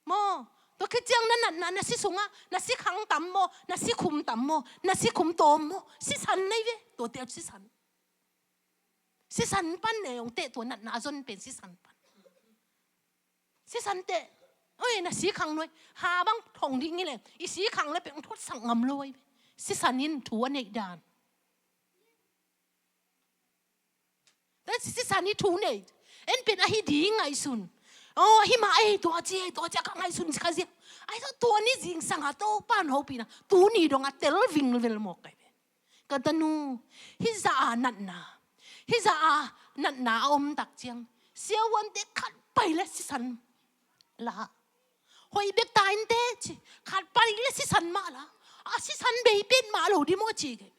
Maw, tua khit ciang na natna, na si sungah, na si khang tam maw, na si khum tam maw, na si khum tawm maw, sisan ahi ve, tuate sisan. Sisan pan ne hong teh, tua natna a zon pen sisan pan. Sisan teh, oi, na si khang nuai, ha bang thong ding hi leh, i si khang leh pen hong thotsak ngam lo ahi ve. Sisan in thu a neih dan. Tua sisan i thu nei, en pen ahi ding ngaihsun. Oh, ahi mah ei, tua ci, tua ci, ka ngaihsun kha zia. Ahi zong tua ni zingsang a Topa in hopihna tuni dong a tel vingvel mawk ahi ve. Ka tanu, hih zah a natna, hih zah a natna a om tak ciang, siavuante khat pai leh sisan la. Hoih bek ta in teh ci, khat pai leh sisan mah la. A sisan bei pen mah lo ding maw ci kei.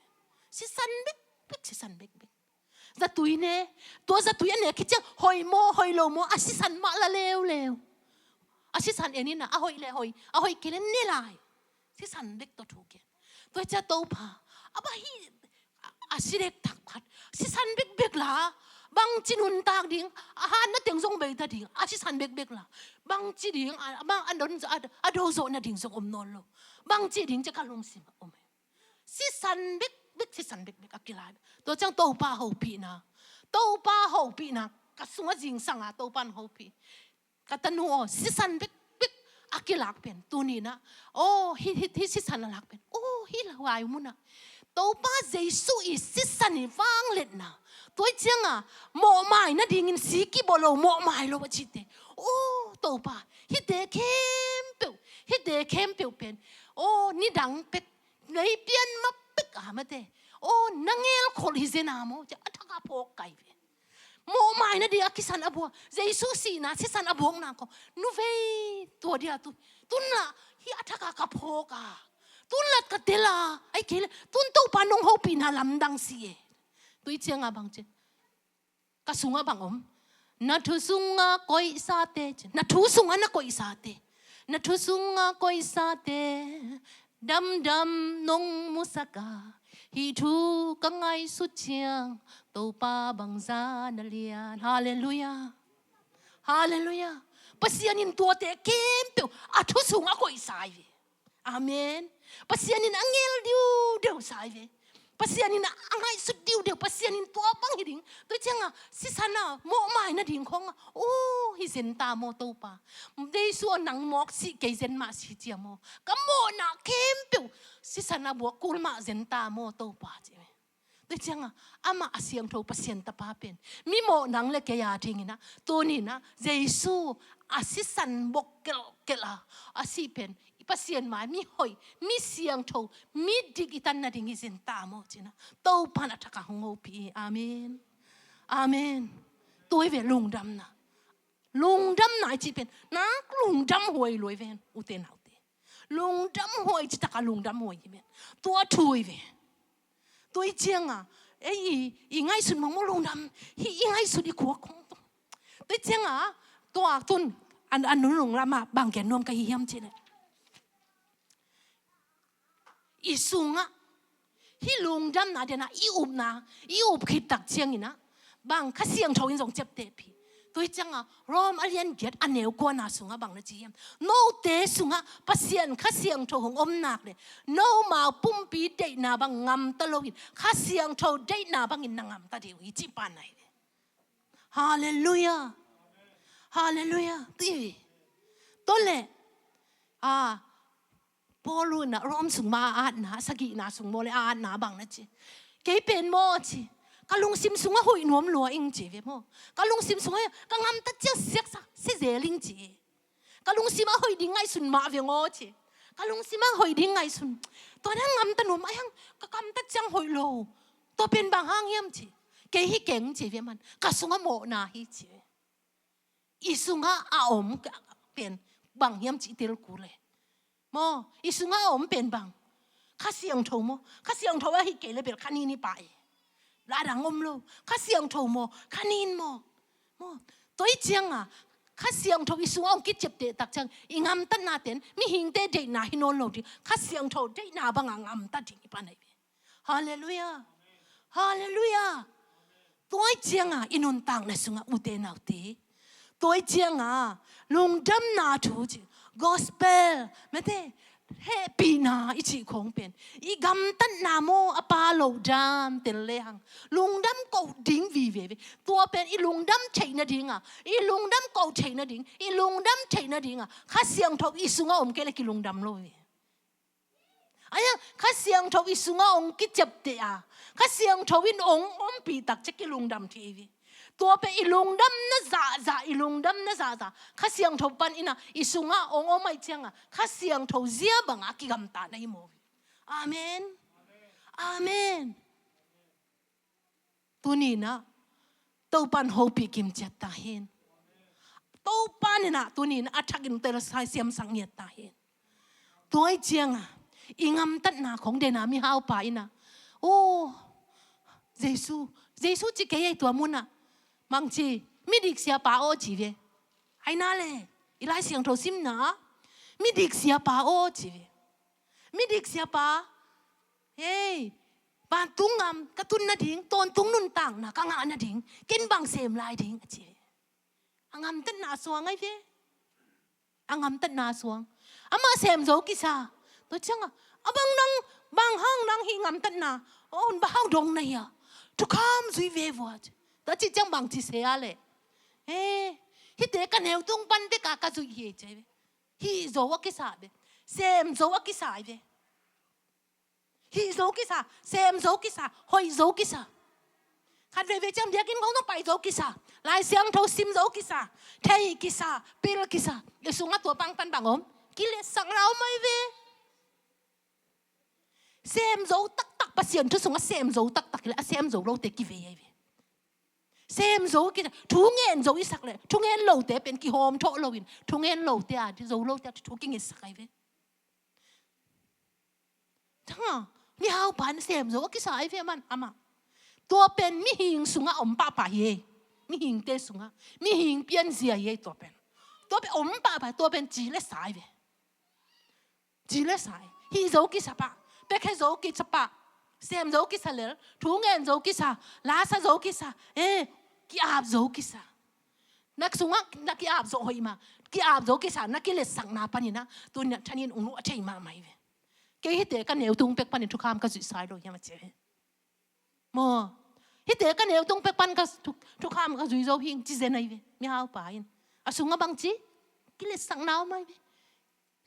Sisan bekbek, sisan bekbek. Zatui ne, tua zatui a ne khit ciang, hoih maw, hoih lo maw, a sisan mah la leuleu. A sisan en in ah, a hoih leh hoih, a hoih kei leh ne lai. Sisan bek tawh thu kian. Tua ciang Topa, a bang hi, a, a si dektak khat, sisan bekbek la, bangci nuntak ding, a hatna teng zong bei ta ding, a sisan bekbek la, bangci ding, a, a bang a don, a, a do zawh nading zong om nawn lo. Bangci ding ci ka lungsim ah om. Sisan bekbek, sisan bekbek a kilai. Tua ciang Topa hopihna. Topa hopihna. Ka sungah zingsang a Topa in hopih. Ka tanu aw, sisan bekbek a kilak pen tuni in ah. Oh, hih, hih, hih sisan a lak pen. Oh, hih lai mun ah Topa Jesu i sisan i vangliatna. Tua hi ciang a, mawhmai nadingin si kibawl lo, mawhmai lo a cihte. Oh, Topa, hihte khempeuh, hihte khempeuh pen. Oh, nidang pek, lei pian ma pek a mate. Oh, na ngelkholh hi zen a maw, ci a thak a phawk kai ve. Mawhmai nading a kisan a buak, Jesu sihna sisan a buakna khawng, nu vei, tua dia tu, tun la, hih a thak a ka phawk a, tun la ka tel a, ahih kei leh tun Topa nong hopihna lamdang si e. Tua hi ciang a bang ci, ka sungah bang om? Na thu sungah koihsate, na thu sungah na koihsate, na thu sungah koihsate damdam nong musak a, hih thu ka ngaihsut ciang Topa bangzah na lian. Halleluiah. Halleluiah. Pasian in tuate khempeuh a thu sungah koihsa hi ve. Amen. Pasian in a ngel diudeu sa hi ve. Pasian in a ngaihsut diudeu, Pasian in tua bang hi ding. Tua hi ciang a, sisan a, mawhmai nading khawng a, oh, hi zen ta maw Topa. Jesu aw, nang mawk si kei zen mah si cia maw. Ka mawhna khempeuh sisan a buak kul mah zen ta maw Topa ci ve. Tua ciangah amah a siangtho Pasian tapa pen mi mawh nang le kei a dinginah tuninah Jesu a sisan bok kelhkelh a, a sih pen Pasian mai mi hoih, mi siangtho, mi dik i tan nading hi zin ta maw cinah Topan a thakah hong hopih hi. Amen. Amen. Tua hi ve lungdamna. Lungdamna i cih pen nak lungdam huai luai ven ute naute. Lungdam huai citakah lungdam huai hi ven. Tua thu hi ve. Tua hi ciangah ei i, i ngaihsut mawngmawng lungdam hi, i ngaihsut i khuak khong tung. Tua hi ciangah tua tun an, an nunung lamah bang gen nuam ka hi hiam cih leh i sungah hih lungdamna denah i upna, i up khit tak cianginah bang Kha Siangtho in zong ciaptehpih. Tua hi ciangah Rom a lian giat a neu kuana sungah bang na ci hiam? Note sungah Pasian Kha Siangtho hong om nak le nomau pumpi deihna bang ngamta loin Kha Siangtho deihna bangin na ngamta ding uh hi cih pan ahi. Halleluiah. Halleluiah. Tua hi ve. Tua leh a Paul unah Rom sung ma a atna, a sagihna sung maw le a atna bang na ci? Kei pen maw ci, ka lungsim sungah hoih nuam lua ing ci ve maw. Ka lungsim sungah ka ngamtat ciang siaksa sizel ing ci. Ka lungsim ah hoih ding ngaihsun mah veng aw ci. Ka lungsim ah hoih ding ngaihsun. Tua na ngamta nuam a hiang ka kamtat ciang hoih lo. Tua pen bang hang hiam ci? Kei hi keng ci ve man. Ka sungah mawhna hi ci ve. I sungah a om pen bang hiam cih tel kul e. Maw, i sungah a om pen bang? Kha Siangtho maw? Kha Siangtho ahi kei le bel kha nin i pah e. Ladang om lo. Kha Siangtho maw? Kha nin maw? Maw? Tua hi ciangah Kha Siangtho i sungah hong kiciapteh tak ciang i ngamtatna ten mihingte deihna hi nawn lo ding. Kha Siangtho deihna bangah ngamta ding i pan ahi ve. Halleluiah. Halleluiah. Tua hi ciangah i nuntakna sungah ute naute, tua hi ciangah lungdamna thu ci, gospel mete hehpihna i cih khong pen i gamtatna maw a pa lo dan tel lehang lungdam koh ding vive ve. Tua pen i lungdam theih nadinga, i lungdam koh theih nading, i lungdam theih nadinga Kha Siangtho i sungah om kei le kilungdam lo ve. Ahi hang Kha Siangtho i sungah hong kiciapteh a, Kha Siangtho in hong ompih tak ciang kilungdam thei hi ve. Tua pen i lungdamna zahzah, i lungdamna zahzah Kha Siangtho pan inah i sungah hong om ahih ciangah Kha Siangtho zia bangah kigamta na hi maw ve. Amen. Amen. Tuninah Topan hopih kimciat ta hen. Topan inah tuninah a thakin telsai siamsak ngiat ta hen. Tua hi ciangah i ngamtatna khong dena mihaupa inah, o Jesu, Jesu ci kei ei tua munah. Mangci, midik siapa aw ci ve. Aina le i Lai Siangtho simna midik siapa aw ci ve. Midik siapa, hei, vantung gam ka tun nading, tawntung nuntakna ka ngah nading ken bang sem lai ding a ci. A ngamtatna suang ahi ve. A ngamtatna suang. Amah sem zo kisa. Tua ciangah a bang nang, bang hang nang hih ngamtatna a hun bang hang dong na hia? Thukham zui ve vua ci. Tua cih ciang bang ci se a leh, he, hihte ka neutung pan beka ka zuih hi ei ci ve. Hih zo a kisa ve. Sem zo a kisa ahi ve. Hih zo kisa, sem zo kisa, hoih zo kisa. Khat veivei ciang biakinn khong zong pai zo kisa, Lai Siangtho sim zo kisa, thei kisa, pil kisa. I sungah tua pang pan bang om? Kiletsakna om ahi ve. Sem zo taktak, Pasian thu sungah sem zo taktak hi leh a sem zo lote kivei ahi ve. Sem zo kisa, thu ngen zo i sak leh thu ngen lote pen kihawm thawh loin thu ngen lote a, zo lote a thu kingetsak ahi ve. Thanga, mihaupa in sem zo a kisa ahi ve man amah. Tua pen mihing sungah om pahpah hi ei. Mihingte sungah, mihing pianzia hi ei tua pen. Tua pen om pahpah, tua pen ci le sa ahi ve. Ci le sa ahi. Hih zo kisa pah, piakhia zo kisa pah, sem zo kisa lel, thu ngen zo kisa, lasa zo kisa, eh, ki-ap zo kisa. Na sungah na ki-ap zo hoih mah, ki-ap zo kisa, na kiletsakna paninah tuni-in thanin ung nuh a thei mahmah hi ve. Kei hihte ka neutung pek panin thukham ka zuihsa hi lo hiam a ci ve. Maw, hihte ka neutung pek pan ka thu, thukham ka zui zo hing ci zen ahi ve. Mihaupa in a sungah bangci, kiletsakna om ahi ve.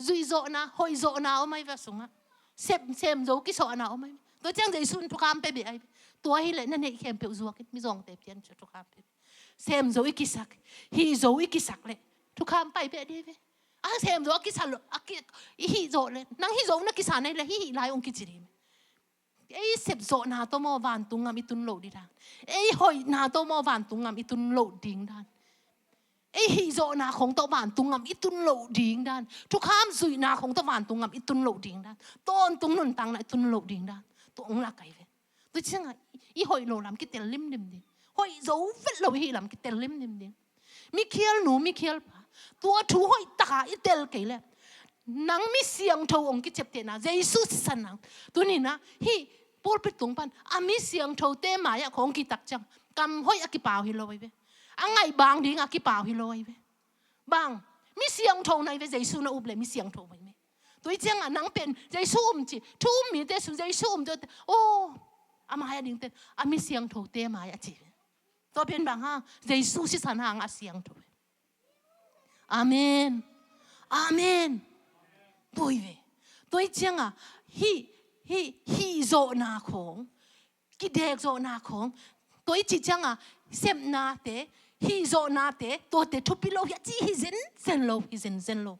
Zuihzawhna, hoihzawhna om ahi ve a sungah. Sem, sem zo kisawhna om ahi ve. Tua ciang Jesu in thukham pia beh ahi ve. Tua hileh na neih khempeuh zuak in, mizawngte pian cu thukham pia. Sem zo i kisak, hih zo i kisak leh thukham pai peh dih ve. A sem zo a kisa lo, a ki, i hih zo leh, nang hih zo na kisa nai leh hih hih lai ong kici dih. Ei sepzawhna tawh maw vantung ngam i tun loh ding dan. Ei hoihna tawh maw vantung ngam i tun loh ding dan. Ei hihzawhna khong tawh vantung ngam i tun loh ding dan. Thukham zuihna khong tawh vantung ngam i tun loh ding dan. Tawntung nuntakna i tun loh ding dan. Tua ong lak ai ve. Tua ciangah i hoih lo lam kitel limlim ding. Hoih zo vet lo i hih lam kitel limlim ding. Mikhial nu, mikhial pa. Tua thu hoih taka i tel kei leh. Nang mi siangtho ong kiciaptehna, Jesu sisan nang. Tuni-in ah, hih pulpit tung pan, a mi siangthote mai-ah khong kitak ciang. Kam hoih a kipau hi lo ai ve. A ngaih bang ding a kipau hi lo ai ve. Bang, mi siangtho nai ve, Jesu na up leh mi siangtho mai me. Tua ciangah nang pen, Jesu um ci, thu um mite sung, Jesu um te, oh, a mai-ah ding ten, a mi siangthote mai-ah ci ve. Tua pen bang hang, Jesu sisan hang a siangtho. Amen. Amen. Tua hi ve. Tua hi ciangah, hih, hih, hihzawhna khong, kidekzawhna khong, tua hi cih ciangah, sepnate, hihzawhnate, tuate thupi lo hi a ci hi zenzen lo, hi zenzen lo.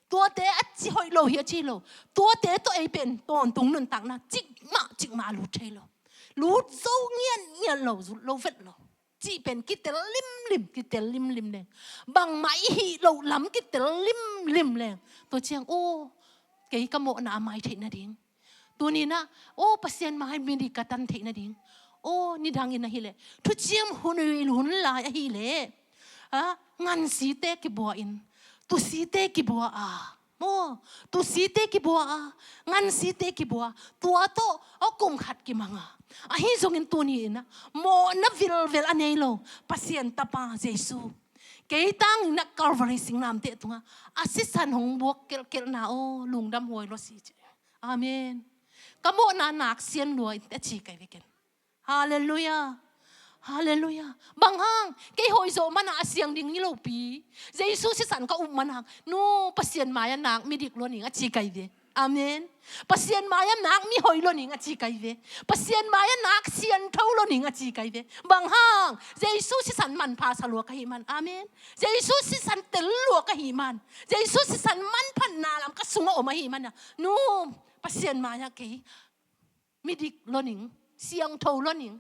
Tuate a ci hoih lo hi a ci lo. Tuate tawh ei pen tawntung nuntakna cikmah, cikmah a lut thei lo. Lut zo ngiatngiat lo, zut lo vet lo. Cih pen kitel limlim, kitel limlim leng. Bangmah i hih loh lam kitel limlim leng. Tua ciang, aw, kei ka mawhna a mai theih nading. Tuni-in ah, aw, Pasian mai midik ka tan theih nading. Aw, nidangin ahih leh. Thuciam hun, hun lai ahih leh. Ah, ngansite kibua in. Tusite kibua a. Maw, tusite kibua a, ngansite kibua, tua tawh, aw, kum khat kimang a. Ahi zongin tuni-in ah, mawhna vilvel a nei lo, Pasian Tapa Jesu. Kei tangin ah Calvary singlamteh tungah, a sisan hong buak kelhkelhna aw, lungdam huai lua si ci. Amen. Ka mawhna nak sian lua in a ci kei ve ken. Halleluiah. Halleluiah. Bang hang, kei hoih zawh manin a siang ding hi lo pi. Jesu sisan ka up manin, nu, Pasian mai-ah nak midik lua ning a ci kei ve. Amen. Pasian mai-ah nak mihoih lua ning a ci kei ve. Pasian mai-ah nak siangtho lua ning a ci kei ve. Bang hang, Jesu sisan manpha sa lua ka hih man. Amen. Jesu sisan tel lua ka hih man. Jesu sisan manphatna lam ka sungah om ahih man. Nu, Pasian mai-ah kei midik lua ning, siangtho lua ning,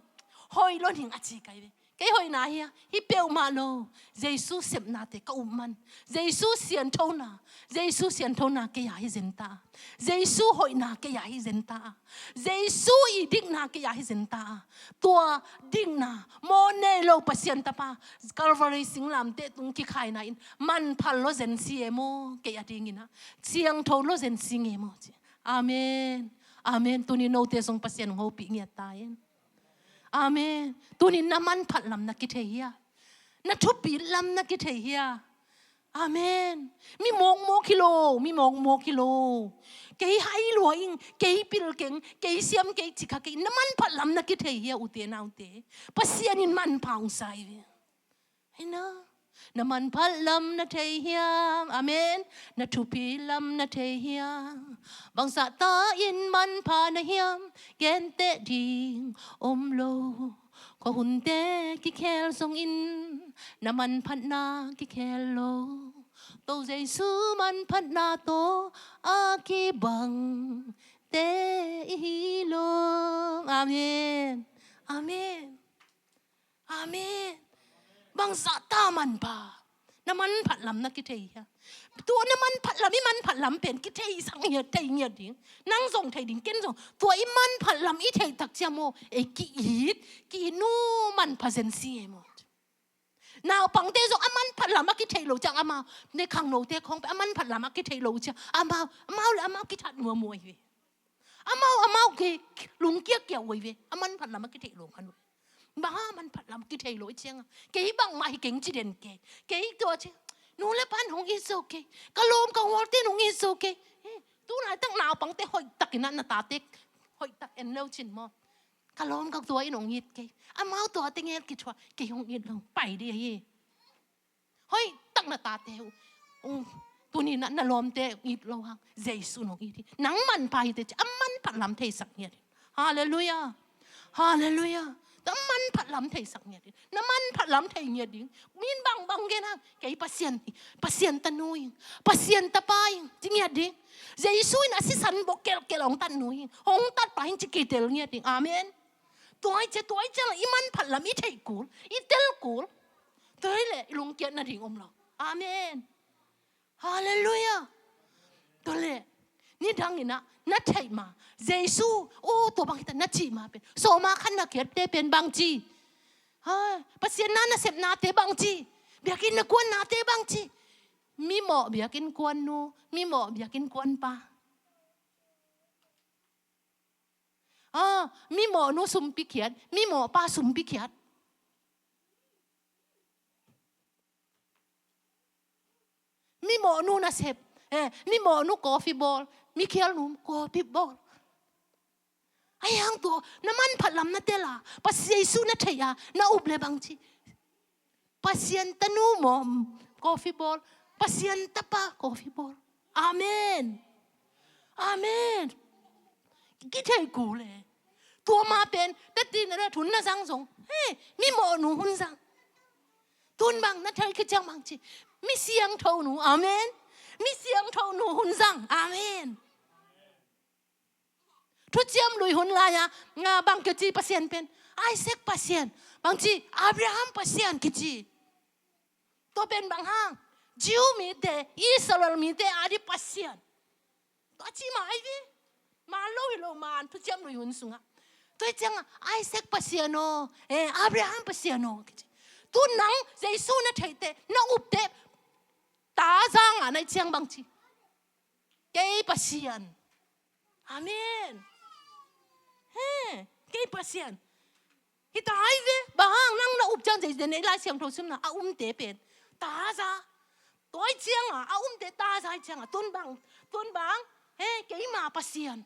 hoih lua ning a ci kei ve. Kei hoihna hi a, hi peuhmah lo. Jesu sepnate ka up man. Jesu sianthona, Jesu sianthona kei a hi zen ta. Jesu hoihna kei a hi zen ta. Jesu i dikna kei a hi zen ta. Tua dikna, mawh nei lo Pasian Tapa, Calvary singlamteh tung kikhaina in, manpha lua zen si e maw, kei a dingin ah. Siangtho lua zen si nge maw ci. Amen. Amen. Tuni note zong Pasian hong hopih ngiat ta in. Amen. Tuni na manphat lam na kithei hia? Na thupit lam na kithei hia? Amen. Mi mawkmawk hi lo, mi mawkmawk hi lo. Kei hai lua ing, kei pil keng, kei siam kei ci kha kei. Na manphat lam na kithei hia, ute naute? Pasian in manpha hong sa hi ve. Hei na, na manphat lam na thei hiam? Amen. Na thupi lam na thei hiam? Bangzah ta in manpha na hiam? Genteh ding om lo. Khuahunte kikhel zongin na manphatna kikhel lo. To Jesu manphatna tawh a kibangte i hi lo. Amen. Amen. Amen. Bangzah ta manpha. Na manphat lam na kithei hia? Tua na manphat lam, i manphat lam pen kithei sak ngiat, thei ngiat ding. Nang zong thei ding, ken zong. Tua i manphat lam i theih tak ciang maw, ei ki-it, ki-it, nu, manpha zen si e maw. Naupangte zong a manphat lam a kithei lo ciang amau, ne khangnote khong pen a manphat lam a kithei lo ciang amau, amau le amau kithat muamua hi ve. Amau, amau kei lungkiakia uh ai ve. A manphat lam a kithei lo khan uh. Bang a manphat lam kithei lo i cianga, kei bangmah hi keng ci den kei. Kei tua ci, nu le pan hong it zo kei. Ka lawm ka gualte in hong it zo kei. Eh, tu laitak naupangte hoihtakin ah na tate hoihtak en lo cin maw. Ka lawm ka tua in hong it kei. Amau tuate ngel kithuah, kei hong it lo. Pai dih ahi. Hoihtak na tate uh. Ung, tuni na, na lawmte it lo hang. Jesu nong it hi. Nang manpha hi te ci, a manphat lam theisak ngiat hi. Halleluiah. Halleluiah. Na manphat lam theisak ngiat ding. Na manphat lam thei ngiat ding. Min bangbang gen hang. Kei Pasian hi. Pasian tanu ing. Pasian tapa ing. Ci ngiat ding. Jesu in a sisan bawk kelkel hong tat nu hi. Hong tat pa hi ci kitel ngiat ding. Amen. Tua i cia, tua i cia i manphat lam i theih kul. I tel kul. Tua hi leh i lungkiat nading om lo. Amen. Halleluiah. Tua leh, nidang in ah, na theih ma, Jesu, oh, tua bang hi ta na cih ma pen. Sawma khan na khiatte pen bang ci. Ha, Pasian na nasepnate bang ci. Biakinn na kuannate bang ci. Mimawh biakinn kuannu, mimawh biakinn kuanpa. Ah, mimawhnu sumpi khiat, mimawhpa sumpi khiat. Mimawhnu nasep, eh, mimawhnu coffee bawl, mikhialnu coffee bawl. Ahi hang tua, na manphat lam na tel a, Pasian Jesu na theih a, na up leh bang ci. Pasian tanu maw, coffee bawl. Pasian tapa, coffee bawl. Amen. Amen. Kithei kul e. Tua ma pen, teti na ret hun na zang zong. He, mimawhnu hun zang. Tun bang na thei khit ciang bang ci. Mi siangthonu. Amen. Mi siangthonu hun zang. Amen. Thuciam Lui hun lai-a, nga bang kici Pasian pen. Isaac Pasian. Bang ci, Abraham Pasian kici. Tua pen bang hang. Jew mite, Israel mite a di Pasian. Tua ci ma ai vi. Ma lo hi lo man, Thuciam Lui hun sungah. Tua hi ciangah, Isaac Pasian aw, eh, Abraham Pasian aw, kici. Tu nang, Jesu na theite, na upte, ta zangah na hi ciang bang ci. Kei Pasian. Amen. He, kei Pasian. Hi ta ai ve, bang hang nang na up ciang Jesu den ei Lai Siangtho simna, a umte pen. Ta za. Tua hi ciangah, a umte ta za hi ciangah, tun bang, tun bang, he, keima Pasian.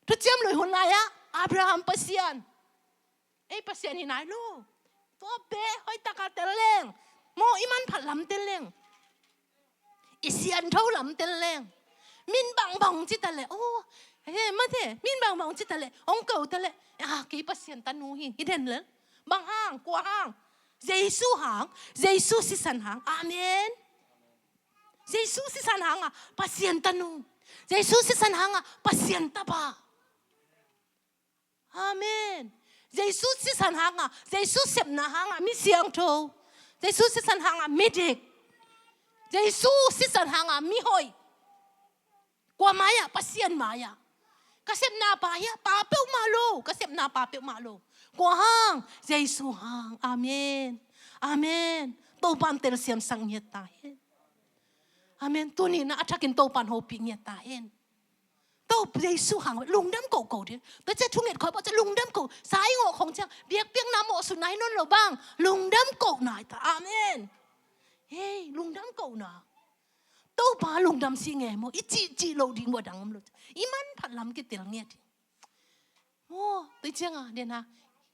Thuciam Lui hun lai-ah, Abraham Pasian. Ei Pasian hi nai lo. Tua pen, hoih taka tel leng. Maw i manphat lam tel leng. I siangtho lam tel leng. Min bangbang ci ta leh. Oh, he, mate, min bangbang ci ta leh. Hong ko ta leh. Ah, kei Pasian tanu hi. Hi den lel. Bang hang, kua hang. Jesu hang. Jesu sisan hang. Amen. Jesu sisan hanga Pasian tanu. Jesu sisan hanga Pasian tapa. Amen. Jesu sisan hanga, Jesu sepna hanga mi siangtho. Jesu sisan hanga midik. Jesu sisan hanga mihoih. Kua mai-ah, Pasian mai-ah. Ka sepna pa hi-ah, pa peuhmah lo. Ka sepna pa peuhmah lo. Kua hang, Jesu hang. Amen. Amen. Topa'n telsiamsak ngiat ta hen. Amen. Tuni-in a thakin Topa'n hopih ngiat ta hen. To Jesu hang lungdam kohkoh ding. Tua ciang thunget khawng bawh ciang lungdam koh. Sa i ngawh khawng ciang biakpiakna mawhsutna hi nawn lo bang. Lungdam kohna hi ta. Amen. Hei, lungdam kohna. Topa lungdam si nge maw, i cihcih loh ding bua dang om lo. I manphat lam kitel ngiat hi. Maw, tua cianga, den ha.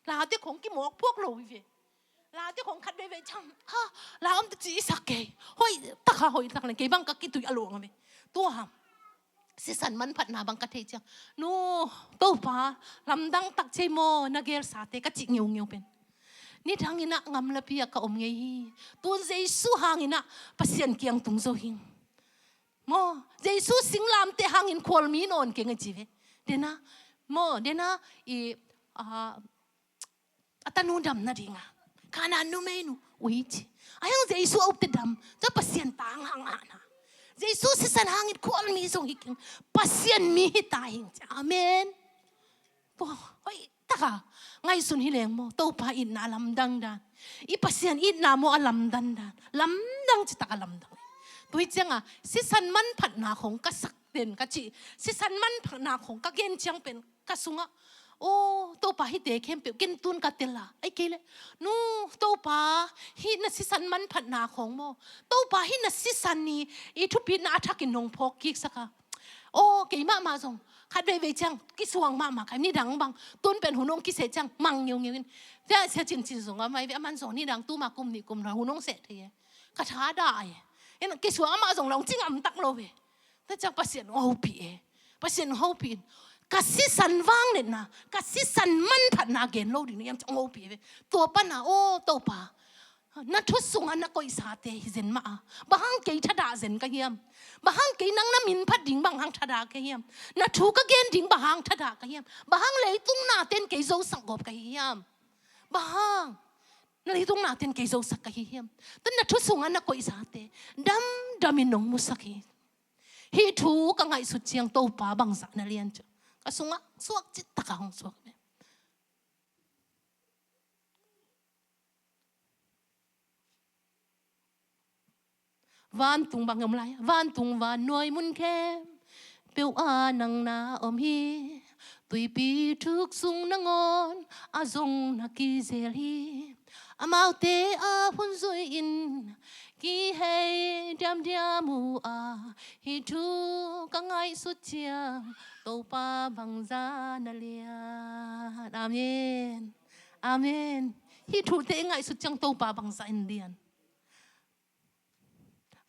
Late khong kimawk phuak lo hi ve. Late khong khat veve ciang. Ha, la om ta ci i sak kei. Hoih, taka hoih, tak leng kei bang ka kituih a luang a ve. Tua ha. Sisan manphatna bang ka thei ciang. Nu, Topa, lamdang tak cei maw, na gelsate ka cih ngeungeu pen. Nidang inah ngamlapi ah ka om ngei hi. Tun Jesu hang inah Pasian kiang tung zo hing. Maw, Jesu singlamteh hangin khualmi nawn keng a ci ve. Dena, maw, dena, i, a, a tanu dam nadinga. Kanaan numeinu, ui ci. A hang Jesu a upte dam, tua Pasian tang hang ahna. Jesu sisan hangin khualmi zong hi keng. Pasian mi hi ta hing ci. Amen. Tua, hoih taka ngaihsun hi leng maw, Topa itna a lamdang dan. I Pasian itna maw a lamdang dan. Lamdang ci taka lamdang. Tua hi cianga, sisan manphatna khong ka sak den ka ci. Sisan manphatna khong ka gen ciang pen ka sungah. Oh, Topa hihte khempeuh ken tun ka tel a. Ai kei le. Nu, Topa, hih na sisan manphatna khong maw. Topa hih na sisan ni, i thupitna a thakin nong phawk kik saka. Aw, kei mahmah zong. Khat veivei ciang, kisuang mahmah kai, nidang bang. Tun pen hun hong kiseh ciang, mang ngeungeu in. Cia, cia cin cin zong a mai ve, a man zong nidang tuma kum nih kum na hun hong seh thei e. Ka tha dah e. Ina kisuang amah zong long cing am tak lo ve. Tua ciang Pasian hong hopih e. Pasian hong hopih in. Ka sisan vangliatna, ka sisan manphatna gen lo ding na hiam ci a hong hopih ve. Tua pan a, aw Topa, na thu sungah na koihsate hi zen mah a, bang hang kei thadah zen ka hiam? Bang hang kei nang na min phat ding bang hang thadah ka hiam? Na thu ka gen ding bang hang thadah ka hiam? Bang hang leitung nate'n kei zosak gawp ka hi hiam? Bang hang na leitung nate'n kei zosak ka hi hiam? Tua na thu sungah na koihsate damdamin nong musak hi. Hih thu ka ngaihsut ciang Topa bangzah na lian ci. Ka sungah suak cih tak a hong suak ve. Vantung bang om lai, vantung vannuai mun khempeuh ah nang na om hi. Tuipi thuk sung nangawn ah zong na kizel hi. Amaute a hun zui-in kihei diamdiam uh a, hih thu ka ngaihsut ciang Topa bangzah na lian. Amen. Amen. Hih thute i ngaihsut ciang Topa bangzah in lian.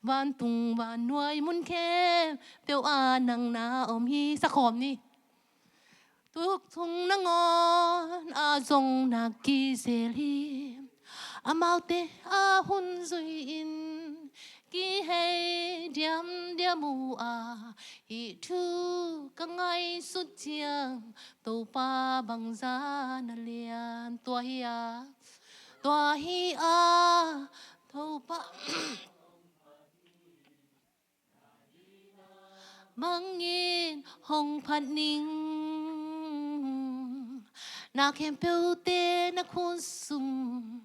Vantung vannuai mun khempeuh ah nang na om hi. Sa khawm ni. Thuk sung nangawn ah zong na kizel hi. Amaute a hun zui-in kihei diamdiam uh a, hih thu ka ngaihsut ciang Topa bangzah na lian. Tua hi a, tua hi a, Topa bangin hong phat ning. Na khempeuhte na khut sung,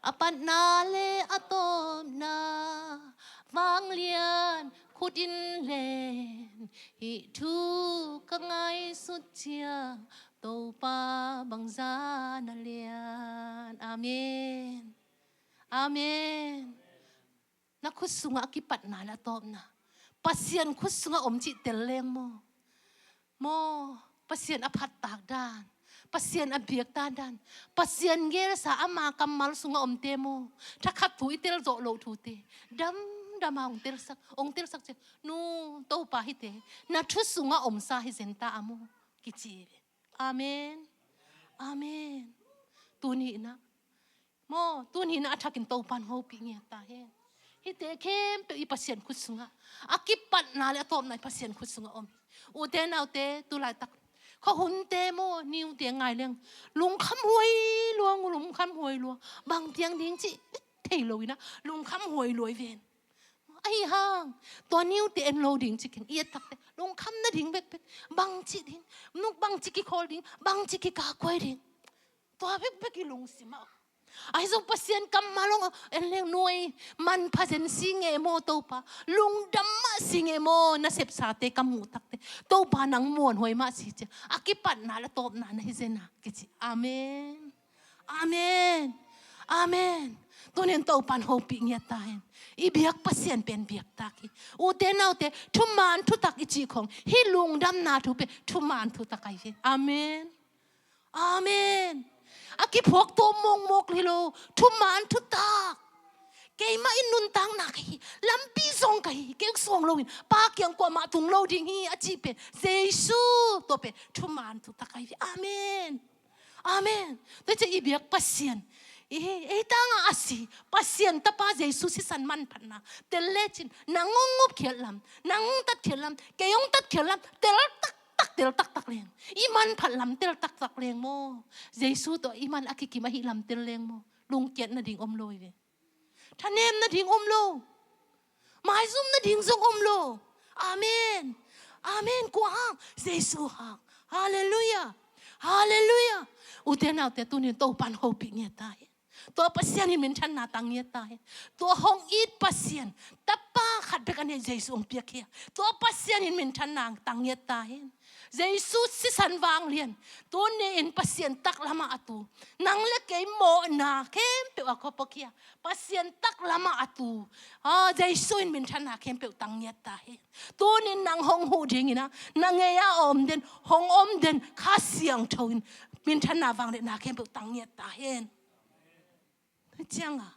a patna le a tawpna, vanglian khut in len, hih thu ka ngaihsut ciang Topa bangzah na lian. Amen. Amen. Na khut sungah a kipatna le a tawpna, Pasian khut sungah om cih tel leng maw? Maw, Pasian a phattak dan, Pasian a biaktak dan, Pasian gelsa ama kammal sungah omte maw? Thakhat thu i tel zawh loh thute damdam a hong telsak, hong telsak ciang, nu, Topa hihte na thu sungah omsa hi zen ta a maw? Kici hi ve. Amen. Amen. Tuni in ah maw, tuni in ah a thakin Topa'n hopih ngiat ta hen. Hihte khempeuh i Pasian khut sungah, a kipatna le a tawpna i Pasian khut sungah om hi. Ute naute, tu laitak khuahunte maw, niute ngai leng, lungkham huai lua, lungkham huai lua. Bang piang ding cih thei lo in ah lungkham huai lua i ven. Ahi hang tua niute en lo ding ci keng, i et takte lungkham nading bekbek. Bangci ding, nuk bangci kikhawl ding, bangci kikakuai ding. Tua bekbek i lungsim ah. Ahi zong Pasian kammal hong en leng, nuai, manpha zen, si ngei maw Topa, lungdam mah si ngei maw, na sepsate ka muh takte, Topa nang muanhuai mah si ciang a kipatna le a tawpna na hi zen a kici. Amen. Amen. Amen. Tuni in Topa'n hopih ngiat ta hen. I biak Pasian pen biaktak hi. Ute naute, thuman thutak i cih khong, hih lungdamna thu pen thuman thutak ahi hi. Amen. Amen. A kiphuak tawm mawkmawk hi lo, thuman thutak. Keimah in nuntakna ka hi, lampi zong ka hi, kei suang loin Pa kiang kuamah tung lo ding hi a cih pen Jesu, tua pen thuman thutak ahi hi. Amen. Amen. Tua ciang i biak Pasian, i, ei tangah a si Pasian Tapa Jesu sisan manphatna tel lecin, nang hong upkhiat lam, nang hong tatkhiat lam, kei hong tatkhiat lam, tel taktak, tel taktak leng, i manphat lam tel taktak leng maw? Jesu tawh i man a kikim ahih lam tel leng maw? Lungkiat nading om lo hi ve. Thanem nading om lo. Maizum nading zong om lo. Amen. Amen. Kua hang? Jesu hang. Halleluiah. Halleluiah. Ute naute, tuni in Topa'n hopih ngiat ta hen. Tua Pasian in minthanna tang ngiat ta hen. Tua hong it Pasian, Tapa khat bek a nei Jesu hong piak hi a, tua Pasian in minthanna tang ngiat ta hen. Jesu sisan vanglian, tuni in Pasian taklamah a tu, nang le kei mawhna khempeuh a khuapok hi a, Pasian taklamah a tu, a, Jesu in minthanna khempeuh tang ngiat ta hen. Tuni in nang hong huh dingin a, na ngei a om den, hong om den Kha Siangtho in minthanna vangliatna khempeuh tang ngiat ta hen. Tua ciang a,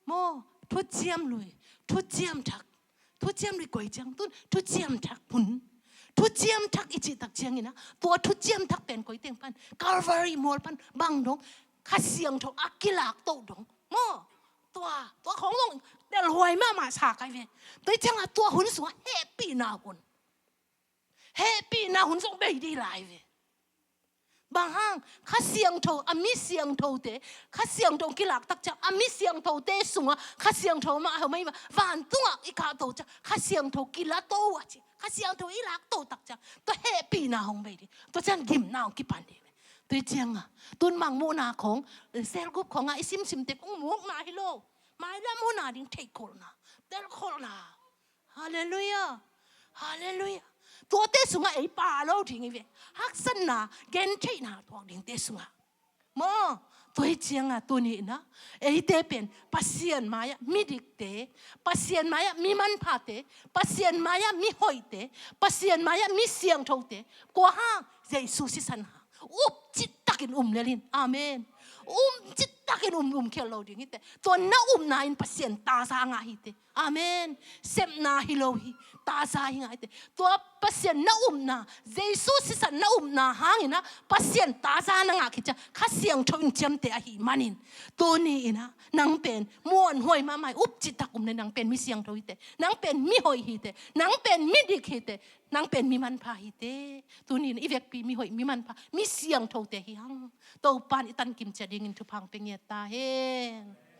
maw, thuciam lui, thuciam thak, thuciam lui koi ciang, tun thuciam thak hun. Thuciam Thak i cih tak ciangin ah, tua Thuciam Thak pen koi teng pan, Calvary mual pan bang dong, Kha Siangtho a kilak to dong maw. Tua, tua khong zong delhuai mahmah sa kai ve. Tua ciangah tua hun sungah hehpihna hun, hehpihna hun zong bei dih lai ve. Bang hang, Kha Siangtho, a mi siangthote, Kha Siangtho kilak tak ciang, a mi siangthote sungah Kha Siangtho mah a hau mai mah, vantungah i kahto ciang Kha Siangtho kila to a ci, Kha Siangtho i lak to tak ciang, tua hehpihna hong bei dih, tua ciang gimna hong kipan dih. Tua ciangah tun Mangmuhna khong, Cell Group khongah i simsim tek hong mukna hi lo, mailam huna ding theihkholhna, telkholhna. Halleluiah. Halleluiah. Tuate sungah ei pha lo ding hi ve. Haksatna, gentheihna tuak dingte sungah maw. Tua hi ciangah tuni inah eite pen Pasian mai-ah midikte, Pasian mai-ah mi manphate, Pasian mai-ah mihoihte, Pasian mai-ah mi siangthote. Kua hang? Jesu sisan hang. Upcit takin um lel in. Amen. Upcit takin um, um khial lo ding hi teh. Tua na upna in Pasian taza ngah hi teh. Amen. Sepna hi lo hi, taza hi ngah hi teh. Tua Pasian na upna, Jesu sisan na upna hangin ah Pasian taza na ngah khit ciang Kha Siangtho in ciamteh ahih manin, tuni inah nang pen muanhuai mahmah, upcit tak um leh nang pen mi siangtho hi teh, nang pen mihoih hi teh, nang pen midik hi teh, nang pen mi manpha hi teh. Tuni inah i vekpi mihoih, mi manpha, mi siangthote hi hang. Topa'n i tankim ciat dingin thupha hong pia ngiat ta hen.